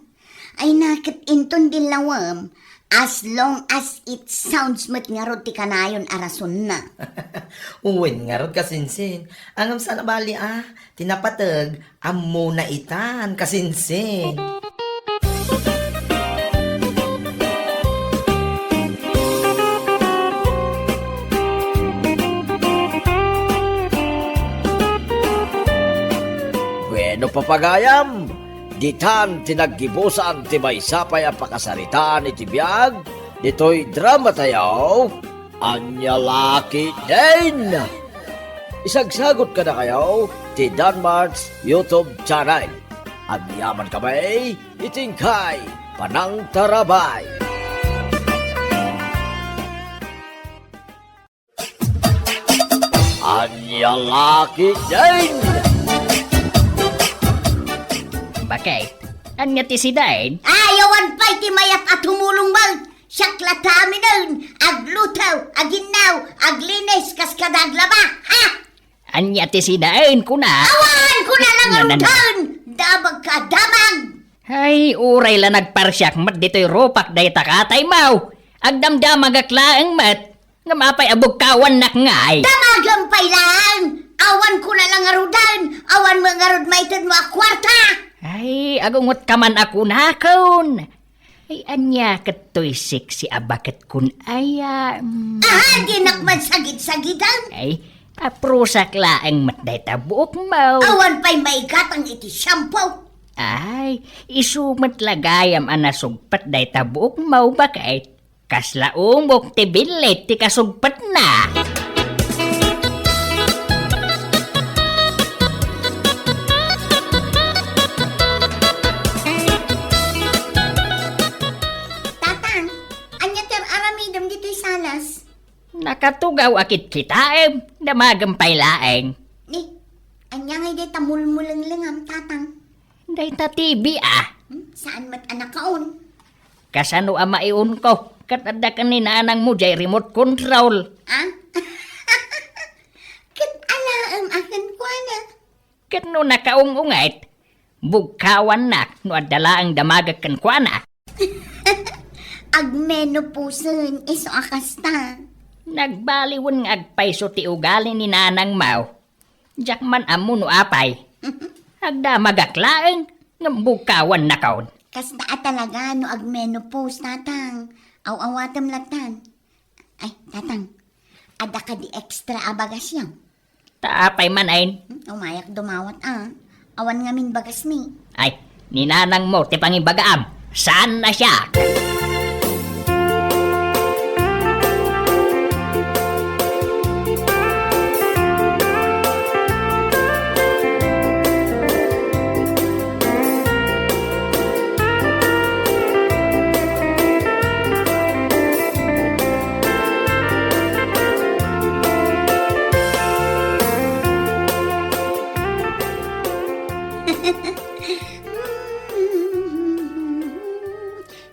Ay na, ket inton dillawem, as long as it sounds met ngarud ti kanayon a rasonna. Wen ngarud, kasinsin. Ngem saan a bale a, ti napateg, ammona itan, kasinsin. Bueno, papagayam, ditan ti naggibusan ti maysa pay a pakasaritaan iti biag ditoy drama tayo, Ania La Ketdin. Isagsagut kadakayo ti Danmart's YouTube channel. Agyaman kami iti inkay panangtarabay. Ania La Ketdin. Bakit? Ania ti sidain? Ay, awan pay ti mayat a tumulong man. Siak la ta aminen, agluto, aginnaw, aglinis, kas kada aglaba, ha? Ania ti sidain, kuna? Awan, kuna lang. Nanan- arutaen. Damag ka, damag! Ay, uray la nagparsiak met ditoy rupak dayta katay, maw. Agdamdamagak laeng met. Ngem apay a bukkawannak ngay? Damagem pay laeng. Awan kuna lang aruden. Awan met ngarud maited mo a kuarta. Ay, agungot ka man a kunakon. Ay, ania ket toy sexy a baket kun aya? Mm. Aha, dinak man sagid-sagidan. Ay, aprusak laeng met dayta buokmo. Awan pay maigatang iti shampoo. Ay, isu met la gayam a nasugpet dayta buokmo, baket. Kasla umok ti billit ti kasugpetna. Tatang, ania ti ar-aramidem ditoy salas? Nakatugaw a kitkitaem, damagem pay laeng. Ni, ania ngay dayta mulmulenglengam, Tatang? Dayta T V a. Hmm? Saan met a nakaon? Kasano a maiunko? Ket adda ken ni nanangmo jay remote control. Ah? Ket alaem a kenkuana. Ket no nakaung-unget, bugkawannak no adda laeng damagek kenkuana. Agmenopausen isu a kasta. Nagbaliwen nga agpayso ti ugali ni nanangmo. Diak man ammo no apay. Agdamagak laeng, ngem bugkawannakon. Kasta a talaga no agmenopause, Tatang. Aw-awatem lattan. Ay, Tatang, adda kadi extra a bagasyo? Ta apay man, ay? Hmm, umayak dumawat, a. Awan ngamin bagasmi. Ay, ni nanangmo ti pangibagaam. Saan na siya?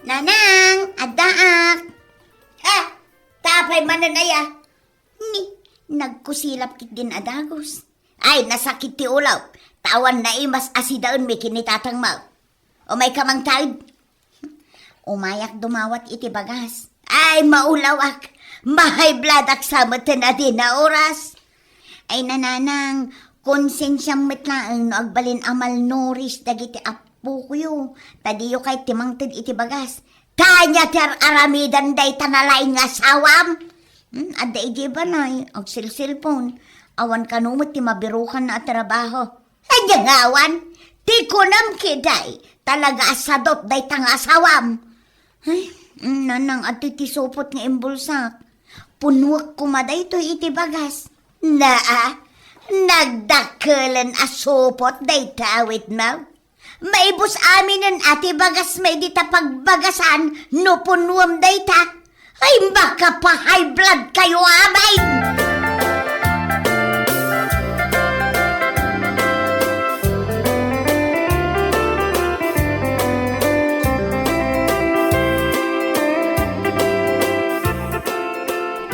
Nanang, addaak. Ha? Ta apay manen aya? Ni, nagkusilap ketdin a dagus. Ay, nasakit ti ulok. Ta awan naimas a sidaenmi ken ni tatangmo. Umayka mangted. Umayak dumawat iti bagas. Ay, maulawak. Ma-high bloodak sa met a dina oras. Ay, nanang, konsensiam met laeng no agbalin a malnourished dagiti appokoyo. Ta diyo kayat ti mangted iti bagas. Ta ania ti ar-aramidan dayta nalaing nga asawam? Hmm, adda idiay balay, agselselpon. Awan kano met ti mabirukanna a trabaho. Ania nga awan? Ti kunam ketdi, talaga a sadot dayta nga asawam. Ay, nanang, adtoy ti supot nga imbulsak. Punnuek koma daytoy iti bagas. Naa, nagdakkelen a supot dayta awitmo. Maibus aminen a ti bagasmi dita pagbagasan no punnuem dayta. Ay, makapahay blood kayo amin!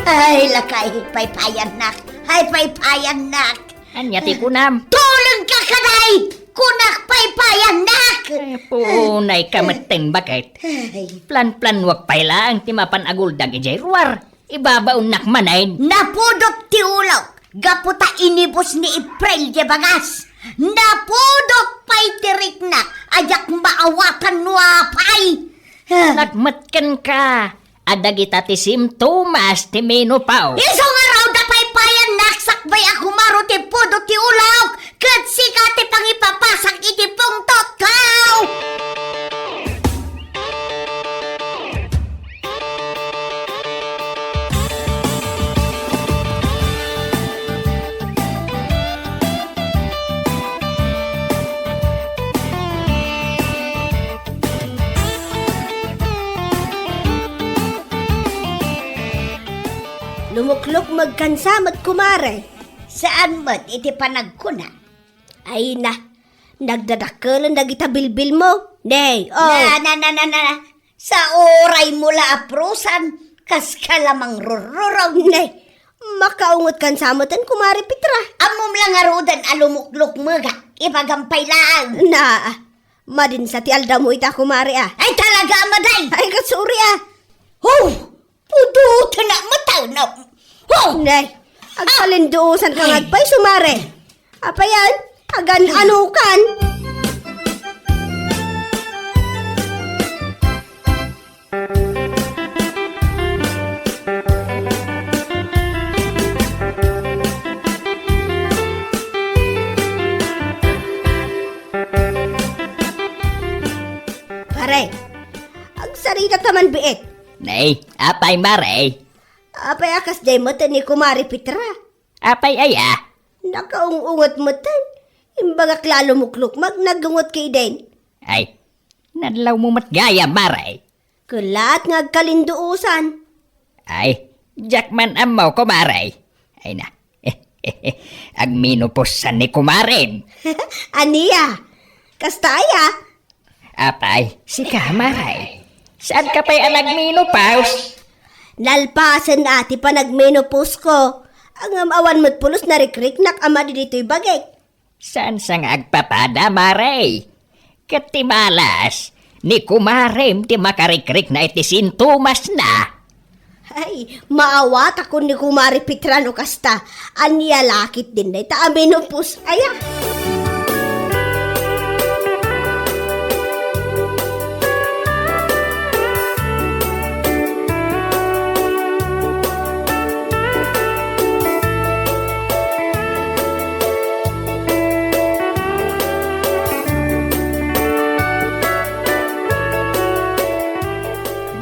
Ay, lakay, paypayannak. Ay, paypayannak. Ania ti kunam? Tulengka kadi! Kunak paypayannak! Ay, punay ka metten, baket. Ay. Plan-planuak pay laeng ti mapan aguldag idiay ruar. Ibabaonnak manen. Napudot ti ulok gapu ta inibus ni April ti bagas. Napudot pay ti riknak a diak maawatan no apay. Nagmetken ka. Adda dagita ti simptomas ti menopause. Isu ngarud a paypayannak sakbay a kumaro ti pudo ti ulok, ket sika ti pangipapasak iti pungtotko! Lumuklukmeg kansa met, kumare. Saan met iti panagkuna? Ay na, nagdadakkelen dagita bilbilmo. Nay, oh. Na, na, na, na, na. Sa uraymo la a prusan, kaska la mangrururong. Nay, makaunget kansa meten, kumare Petra. Ammom la ngaruden a lumuklukmegak, ibagam pay laeng. Na, madinsa ti aldamo ita, kumare, a. Ay, talaga, maday! Ay, kasuri, a. Oh! Pudoten a mataw na. Oh! Nay, agpalinduosan ka nga agpayso, mare. Apayan, agan-anukan. Pare, agsarita ta man biit. Nay, apay, mare? Apay a kasdiay meten ni Kumare Petra? Apay aya? Nakaung-unget meten. Imbagak la a lumuklukmeg, nagunget ketdin. Ay, nadlawmo met gayam, mare. Kellaat nga agkalinduosan. Ay, Diak man ammo, kumare. Ay na. Agmenopause ni kumarem. Ania? Kasta aya? Apay, sika, mare. Saan ka pay a nagmenopause? Nalpasen a ti panagmenopause ko. Ngem awan met pulos narikriknak a madi ditoy bagik. Saan sa nga agpapada, mare? Ket ti malas, ni kumarem ti makarikrikna iti sintomasna. Ay, maawatakon ni Kumare Petra no kasta. Ania la ketdin dayta a menopause aya?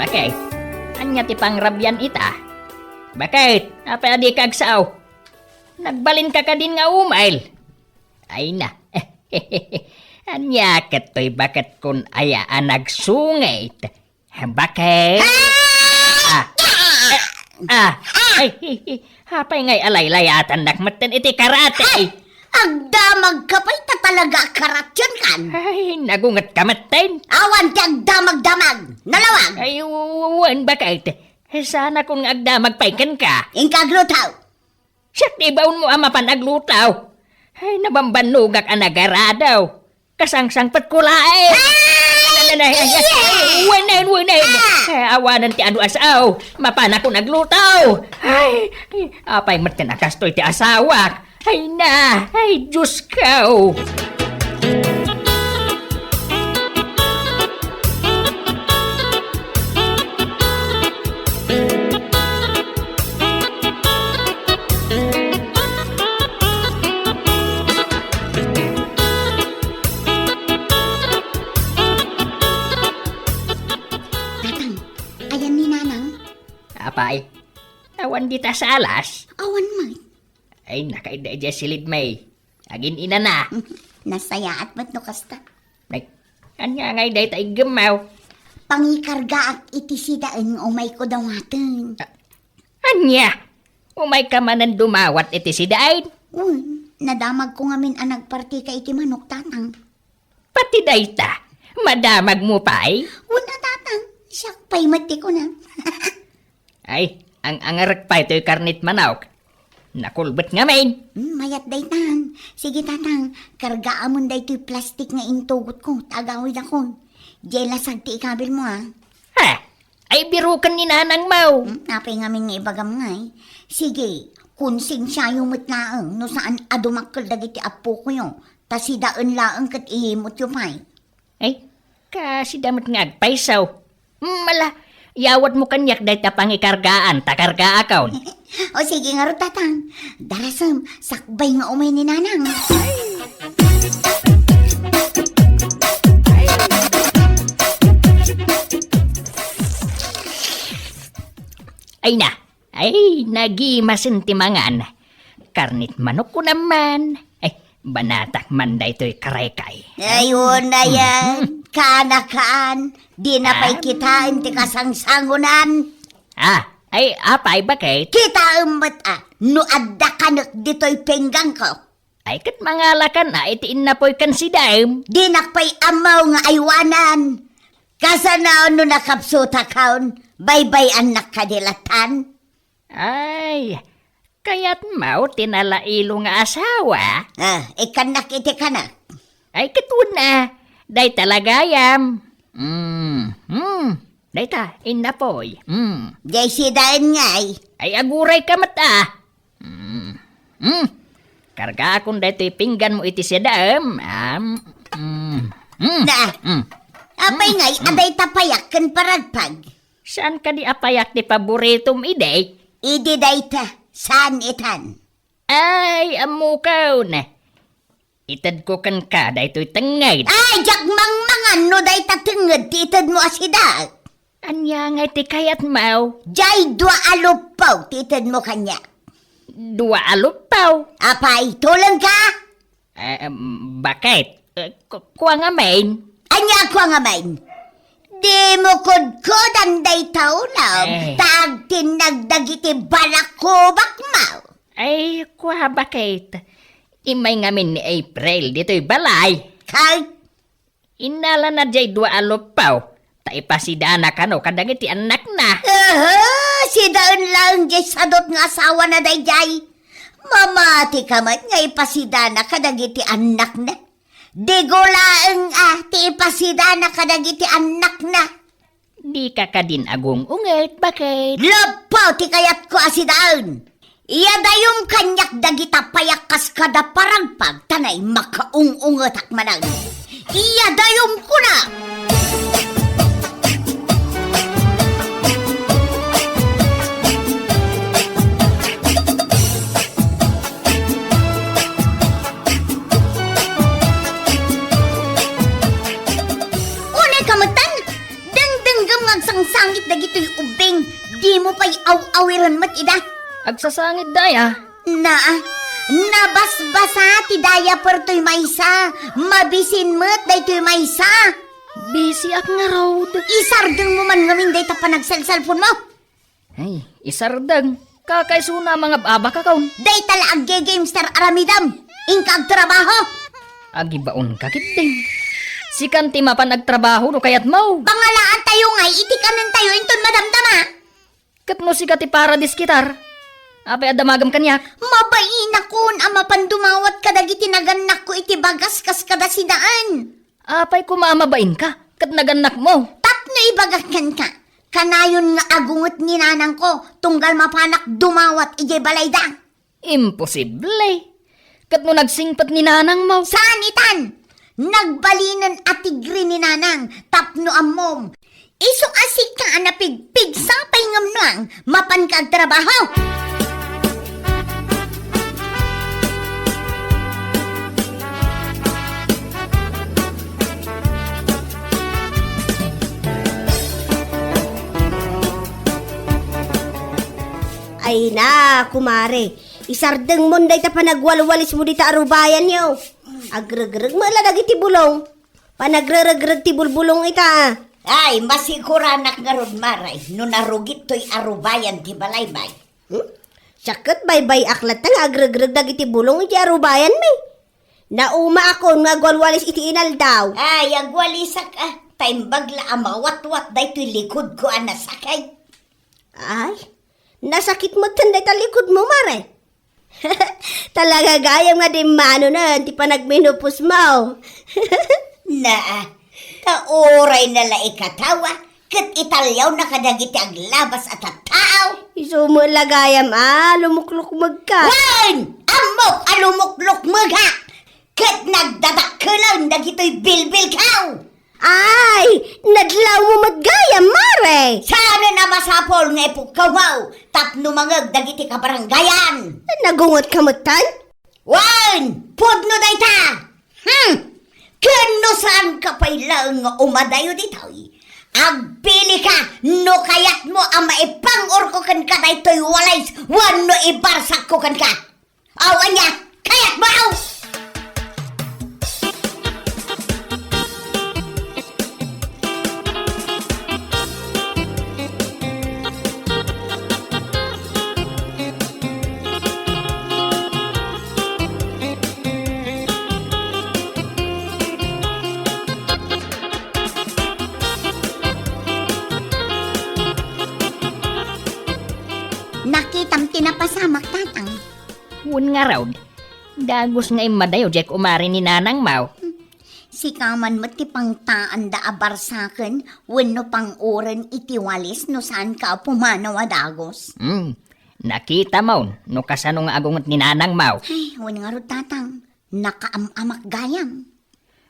Baket, ania ti pangrabian ita? Baket, apay a dika agsao? Nagbalinka kadin nga umay? Ay na. Ania ket toy baket kun aya a nagsungit? Baket? Ah! Ah! Eh, ah! Ay, apay ngay a laylayatannak metten iti karate? Ay! Agdamagka pay ta talaga a karatiankan. Ay, nagungetka metten. Awan ti agdamagdamag. Nalawag. Ay, w-, w-, wen, baket. Saanakon nga agdamag pay kenka. Inka aglutaw. Siak ti ibaonmo a mapan aglutaw. Ay, nabambannogak a nagaradaw. Kasangsangpetko laeng. Ay, ay, ay, ay, ay, wenen, wenen. Ah! Ay, awanen ti adu a sao. Mapanakon aglutaw. Ay, ay, apay metten a kastoy ti asawak. Ay na, ay, Diosko. Tatang, ayan ni Nanang? Apay, awan dita sa alas? Awan met. Ay, nakaidda idiay silid, May. Agin-inana. Nasayaat met no kasta. Ay, ania ngay dayta iggemmaw? Pangikargaak iti sidaen nga umayko dawaten. A-, ania? Umayka manen dumawat iti sidaen? Wen, nadamagko ngamin a nagpartika iti manok, Tatang. Pati dayta, madamagmo pay? Wen a, Tatang, siak pay met ti kunam. Ay, ang-angarek pay toy karnit manok. Nakulbet ngamin. Hmm, mayat daytan. Sige, Tatang, kargaamon daytoy plastik nga intugotko, ta agawidakon. Diay lasag ti ikabilmo, a. Ha? Ay, biroken ni nanangmo. Hmm, apay ngamin nga ibagam ngay? Sige, konsensiayo met laeng no saan a dumakkel dagiti appokoyo, ta sidaen laeng ket ihimutyo pay. Ay, kasida met nga agpayso. Hmm, ala, yawatmo kaniak dayta pangikargaan, ta kargaakon. O sige ngarud, Tatang. Darasem, sakbay nga umay ni Nanang. Ay na, ay, nagimasen ti mangan. Karnit manok ko naman. Ay, banatak man daytoy karekay. Ay, una yan. Mhm. Kaan a kaan. Di na pay kitaen ti kasangsangonan. Ah, ay, apay, baket? Kitaem met a, no adda kanek ditoy pingganko. Ay, ket mangalakan a iti innapoy ken sidaem. Dinak pay ammo nga aywanan. Kasano no nakapsutakon, baybay-annak kadi latan? Ay, kayatmo ti nalailo nga asawa? Ah, ikkannak iti kanak. Ay, ket wen a, dayta la gayam. Mm, mm, dayta, innapoy. Mm. Jay sidaen ngay. Ay, agurayka met a. Mm. Mm. Kargaakon daytoy pingganmo iti sidaem. Am, mm. Mm. Na. Mm. Apay ngay, mm, adayta payak ken paragpag? Saan kadi a payak ti paboritom idi? Idi dayta, saan itan? Ay, ammokon. Itedko kenka daytoy tengnged. Ay, diak mangmangan no dayta tengnged ti itedmo a sida. Ania ngay ti kayatmo? Jay dua a luppo ti itedmo kaniak. Dua a luppo? Apay, tulengka? Eh, em, baket? Eh, ku-, kua ngamin? Ania kua ngamin? Dimo kudkudan dayta ulam, eh, ta agtinnag dagiti ti balakubakmo. Ay, kua, baket. Immay ngamin ni April ditoy balay. Kay? Innalana diay dua a luppo, ta ipasidana kano kadagiti annakna. Aha, sidaen laeng diay sadut nga asawana daydiay. Mamatika met nga ipasidana kadagiti annakna. Digo laeng a ti ipasidana kadagiti annakna. Dika kadin agung-unget, baket. Luppo ti kayatko a sidaen. Iyadayom kaniak dagita payak kas kada paragpag, ta nay makaung-ungetak manen. Iyadayom kuna! Unay ka metten, dengdenggem nga agsangsangit dagitoy ubbing, dimo pay aw-awiren met ida. Agsasangit daya. Naa, nabasbasa ti diaper toy maysa, mabisin met daytoy maysa. Bisiak ngarud. Isardengmo man ngamin dayta panagselselponmo. Ay, isardeng. Kakaisuna mangab-abakakon. Dayta la agge-games ti ar-aramidem. Inka agtrabaho. Agibaonka ketdin. Sikan ti mapan agtrabaho no kayatmo. Pangalaantayo ngay iti kanentayo inton madamdama. Ket no sika ti paradiskitar, apay a damagem kaniak? Mabainakon a mapan dumawat kadagiti nagannakko iti bagas kas kada sidaen. Apay koma a mabainka ket nagannakmo? Tapno ibagak kenka, kanayon nga agunget ni nanangko tunggal mapanak dumawat idiay balayda. Imposible! Ket no nagsingpet ni nanangmo? Saan itan! Nagbalinen a tigre ni nanang tapno ammom. Isu a sika a napigpigsa pay ngem nuang, mapanka agtrabaho! Ay na, kumare. Isardengmon dayta panagwalwalismo dita arubayanyo. Agregreg met la dagiti bulong. Panagreregreg ti bulbulong ita. Ay, masiguranak ngarud, mare, no narugit toy arubayan ti balaymi. Hmm? Siak ket baybay-ak latta nga agregreg dagiti bulong iti arubayanmi. Naumaakon nga agwalwalis iti inaldaw. Ay, agwalisak, ah. Ta imbag la a mawatwat daytoy likodko a nasakit. Ay, nasakit metten dayta likodmo, mare. Talaga gayam nga dimmanonen ti panagmenopause mo. Naa, ta uray na la ikatawa, ket italiawna kadagiti aglabas a tattao. Isu met la gayam a lumuklukmegka. Wen! Ammok a lumuklukmegak! Ket nagdadakkelan dagitoy bilbilko! Ay, nadlawmo met gayam, mare! Saanen a masapul nga ipukkawmo tapno mangngeg dagiti kabarangayan. Nagungetka metten? Wen, pudno dayta! Hmm! Ken no saanka pay laeng nga umadayo ditoy, agpilika no kayatmo a maipang-orko kenka daytoy walis wenno ibarsakko kenka. Aw, ania? Kayatmo, aw! Nakitam ti napasamak, Tatang. Wen ngarud, dagus nga immadayo diay kumare ni nanangmo. Sika man met ti pangtaanda a barsaken wenno pang-uren iti walis no saanka a pumanaw a dagus. Hmm, nakitamon no kasano nga agunget ni nanangmo. Ay, wen ngarud, Tatang, nakaam-amak gayam.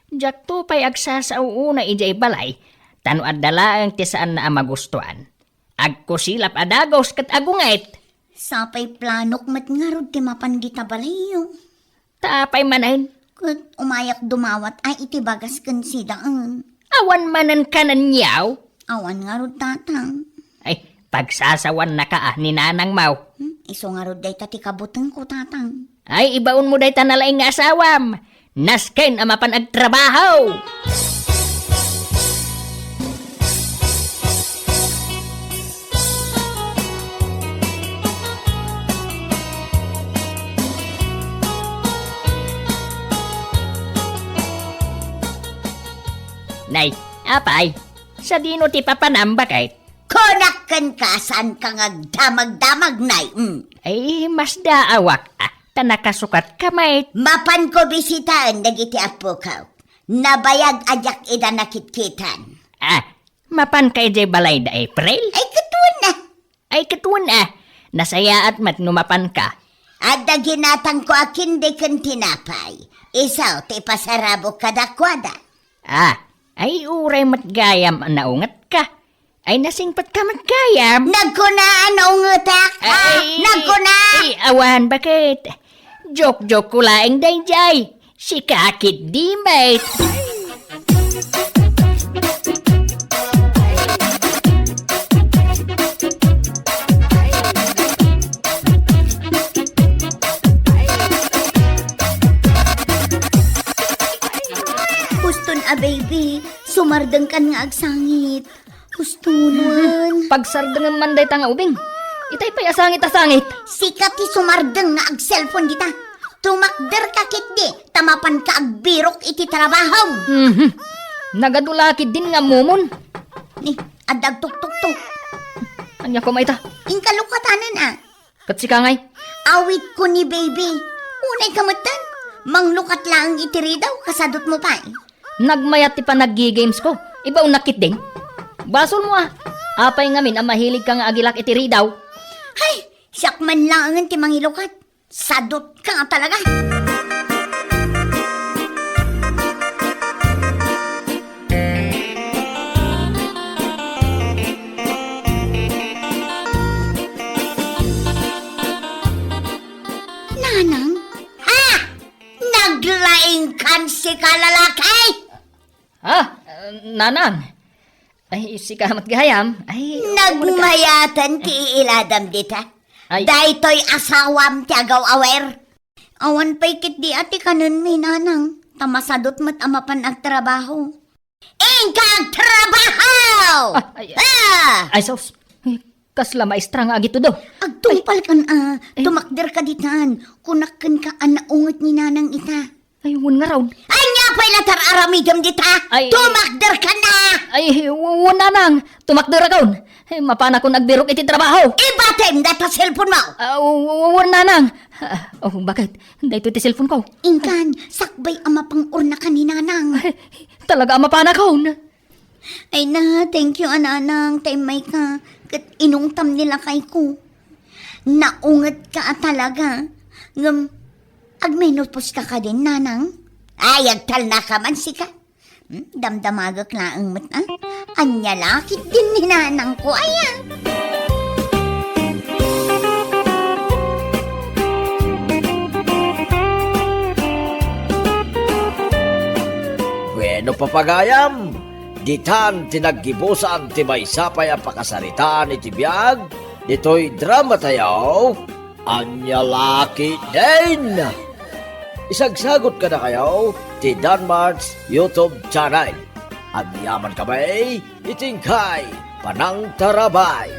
Diakto pay agsasao unay idiay balay, ta no adda laeng ti saanna a magustuan, agkusilap a dagus ket agunget. Sapay planok met ngarud ti mapan dita balayyo. Ta apay manen? Ket umayak dumawat a iti bagas ken sidaen. Awan manen kanenyo? Awan ngarud, Tatang. Ay, pagsasawannaka a ni nanangmo. Hmm, isu ngarud dayta ti kabutengko, Tatang. Ay, ibaonmo dayta nalaing nga asawam. Nasken a mapan agtrabaho! Ay, apay, sadino ti papanam, baket? Kunak kenka, saanka nga agdamagdamag, nay. Mm. Ay, masdaawak, ah, ta nakasukatka met. Mapanko bisitaen dagiti appokaw. Nabayag a diak ida nakitkitan. Ah, mapanka idiay balay da April? Ay, ket wen a. Ay, ket wen a. Nasayaat met no mapanka. Adda ginatangko a kendi ken tinapay. Isu ti ipasarabok kadakuada. Ah, ay, uray met gayam a naungetka. Ay, nasingpetka met gayam. Nagkuna a naungetak, ha? Ay, nagkuna! Ay, awan, baket? Joke-joke ko laeng daydiay. Sika ketdi met. Huston a, baby, sumardengkan nga agsangit. Huston. Pagsardengem man dayta nga ubing. Itay pay a sangit a sangit. Sika ti sumardeng nga agselpon dita. Tumakderka ketdi, ta mapanka agbirok iti trabahom. Mhm. Nagadu la ketdin nga ammomon. Ni, adda agtuktokto. Ania koma ita? Inka lukatanen a. Ket sika ngay? Awitko ni baby. Unayka metten. Manglukat laeng iti ridaw, kasadutmo pay. Nagmayat ti panaggi-gamesko. Ibaonnak ketdin. Basolmo a. Apay ngamin a mahiligka nga agilak iti ridaw? Hay, siak man laengen ti mangilukat. Sadutka talaga. Nanang? Ha? Naglaingkan sika, lalaki? Ha? Nanang? Ay, sika met gayam. Ay, nagmayatan ti iiladam dita. Ay. Daytoy asawam ti agaw-awer. Awan pay ketdi a ti kanenmi, nanang, ta masadut met a mapan agtrabaho. Inka agtrabaho! Ah, ay, ah! Ay, sus. Ay, kasla maestra nga agitudo. Agtungpalkan a, ay, tumakderka ditan. Kunak kenka a naunget ni nanang ita. Ay, wen ngarud. Ania pay la ti ar-aramidem dita? Ay. Tumakderkan a! Ay, w-, wen nanang. Tumakderakon. Eh, mapanakon agbirok iti trabaho. Ibatem dayta cellphone mo! Ah, w-, w-, wen nanang. Ah, oh, baket? Daytoy ti cellphone ko. Inkan, sakbay a mapang-ornaka ni nanang. Ay, talaga a mapanakon. Ay na, thank you a nanang, ta immayka. Ket inungtam ni lakayko. Naungetka a talaga. Ngem, agmenopauseka kadin, nanang? Ay, agtalnaka man sika. Hmm, damdamagek laeng met, a? Ania la ketdin ni nanangko, aya? Bueno, papagayam, ditan ti naggibusan ti maysa pay a pakasaritaan iti biag ditoy dramatayo. Ania la ketdin? Isagsagut kadakayo ti Danmart's YouTube channel. Agyamankami iti inkay panangtarabay.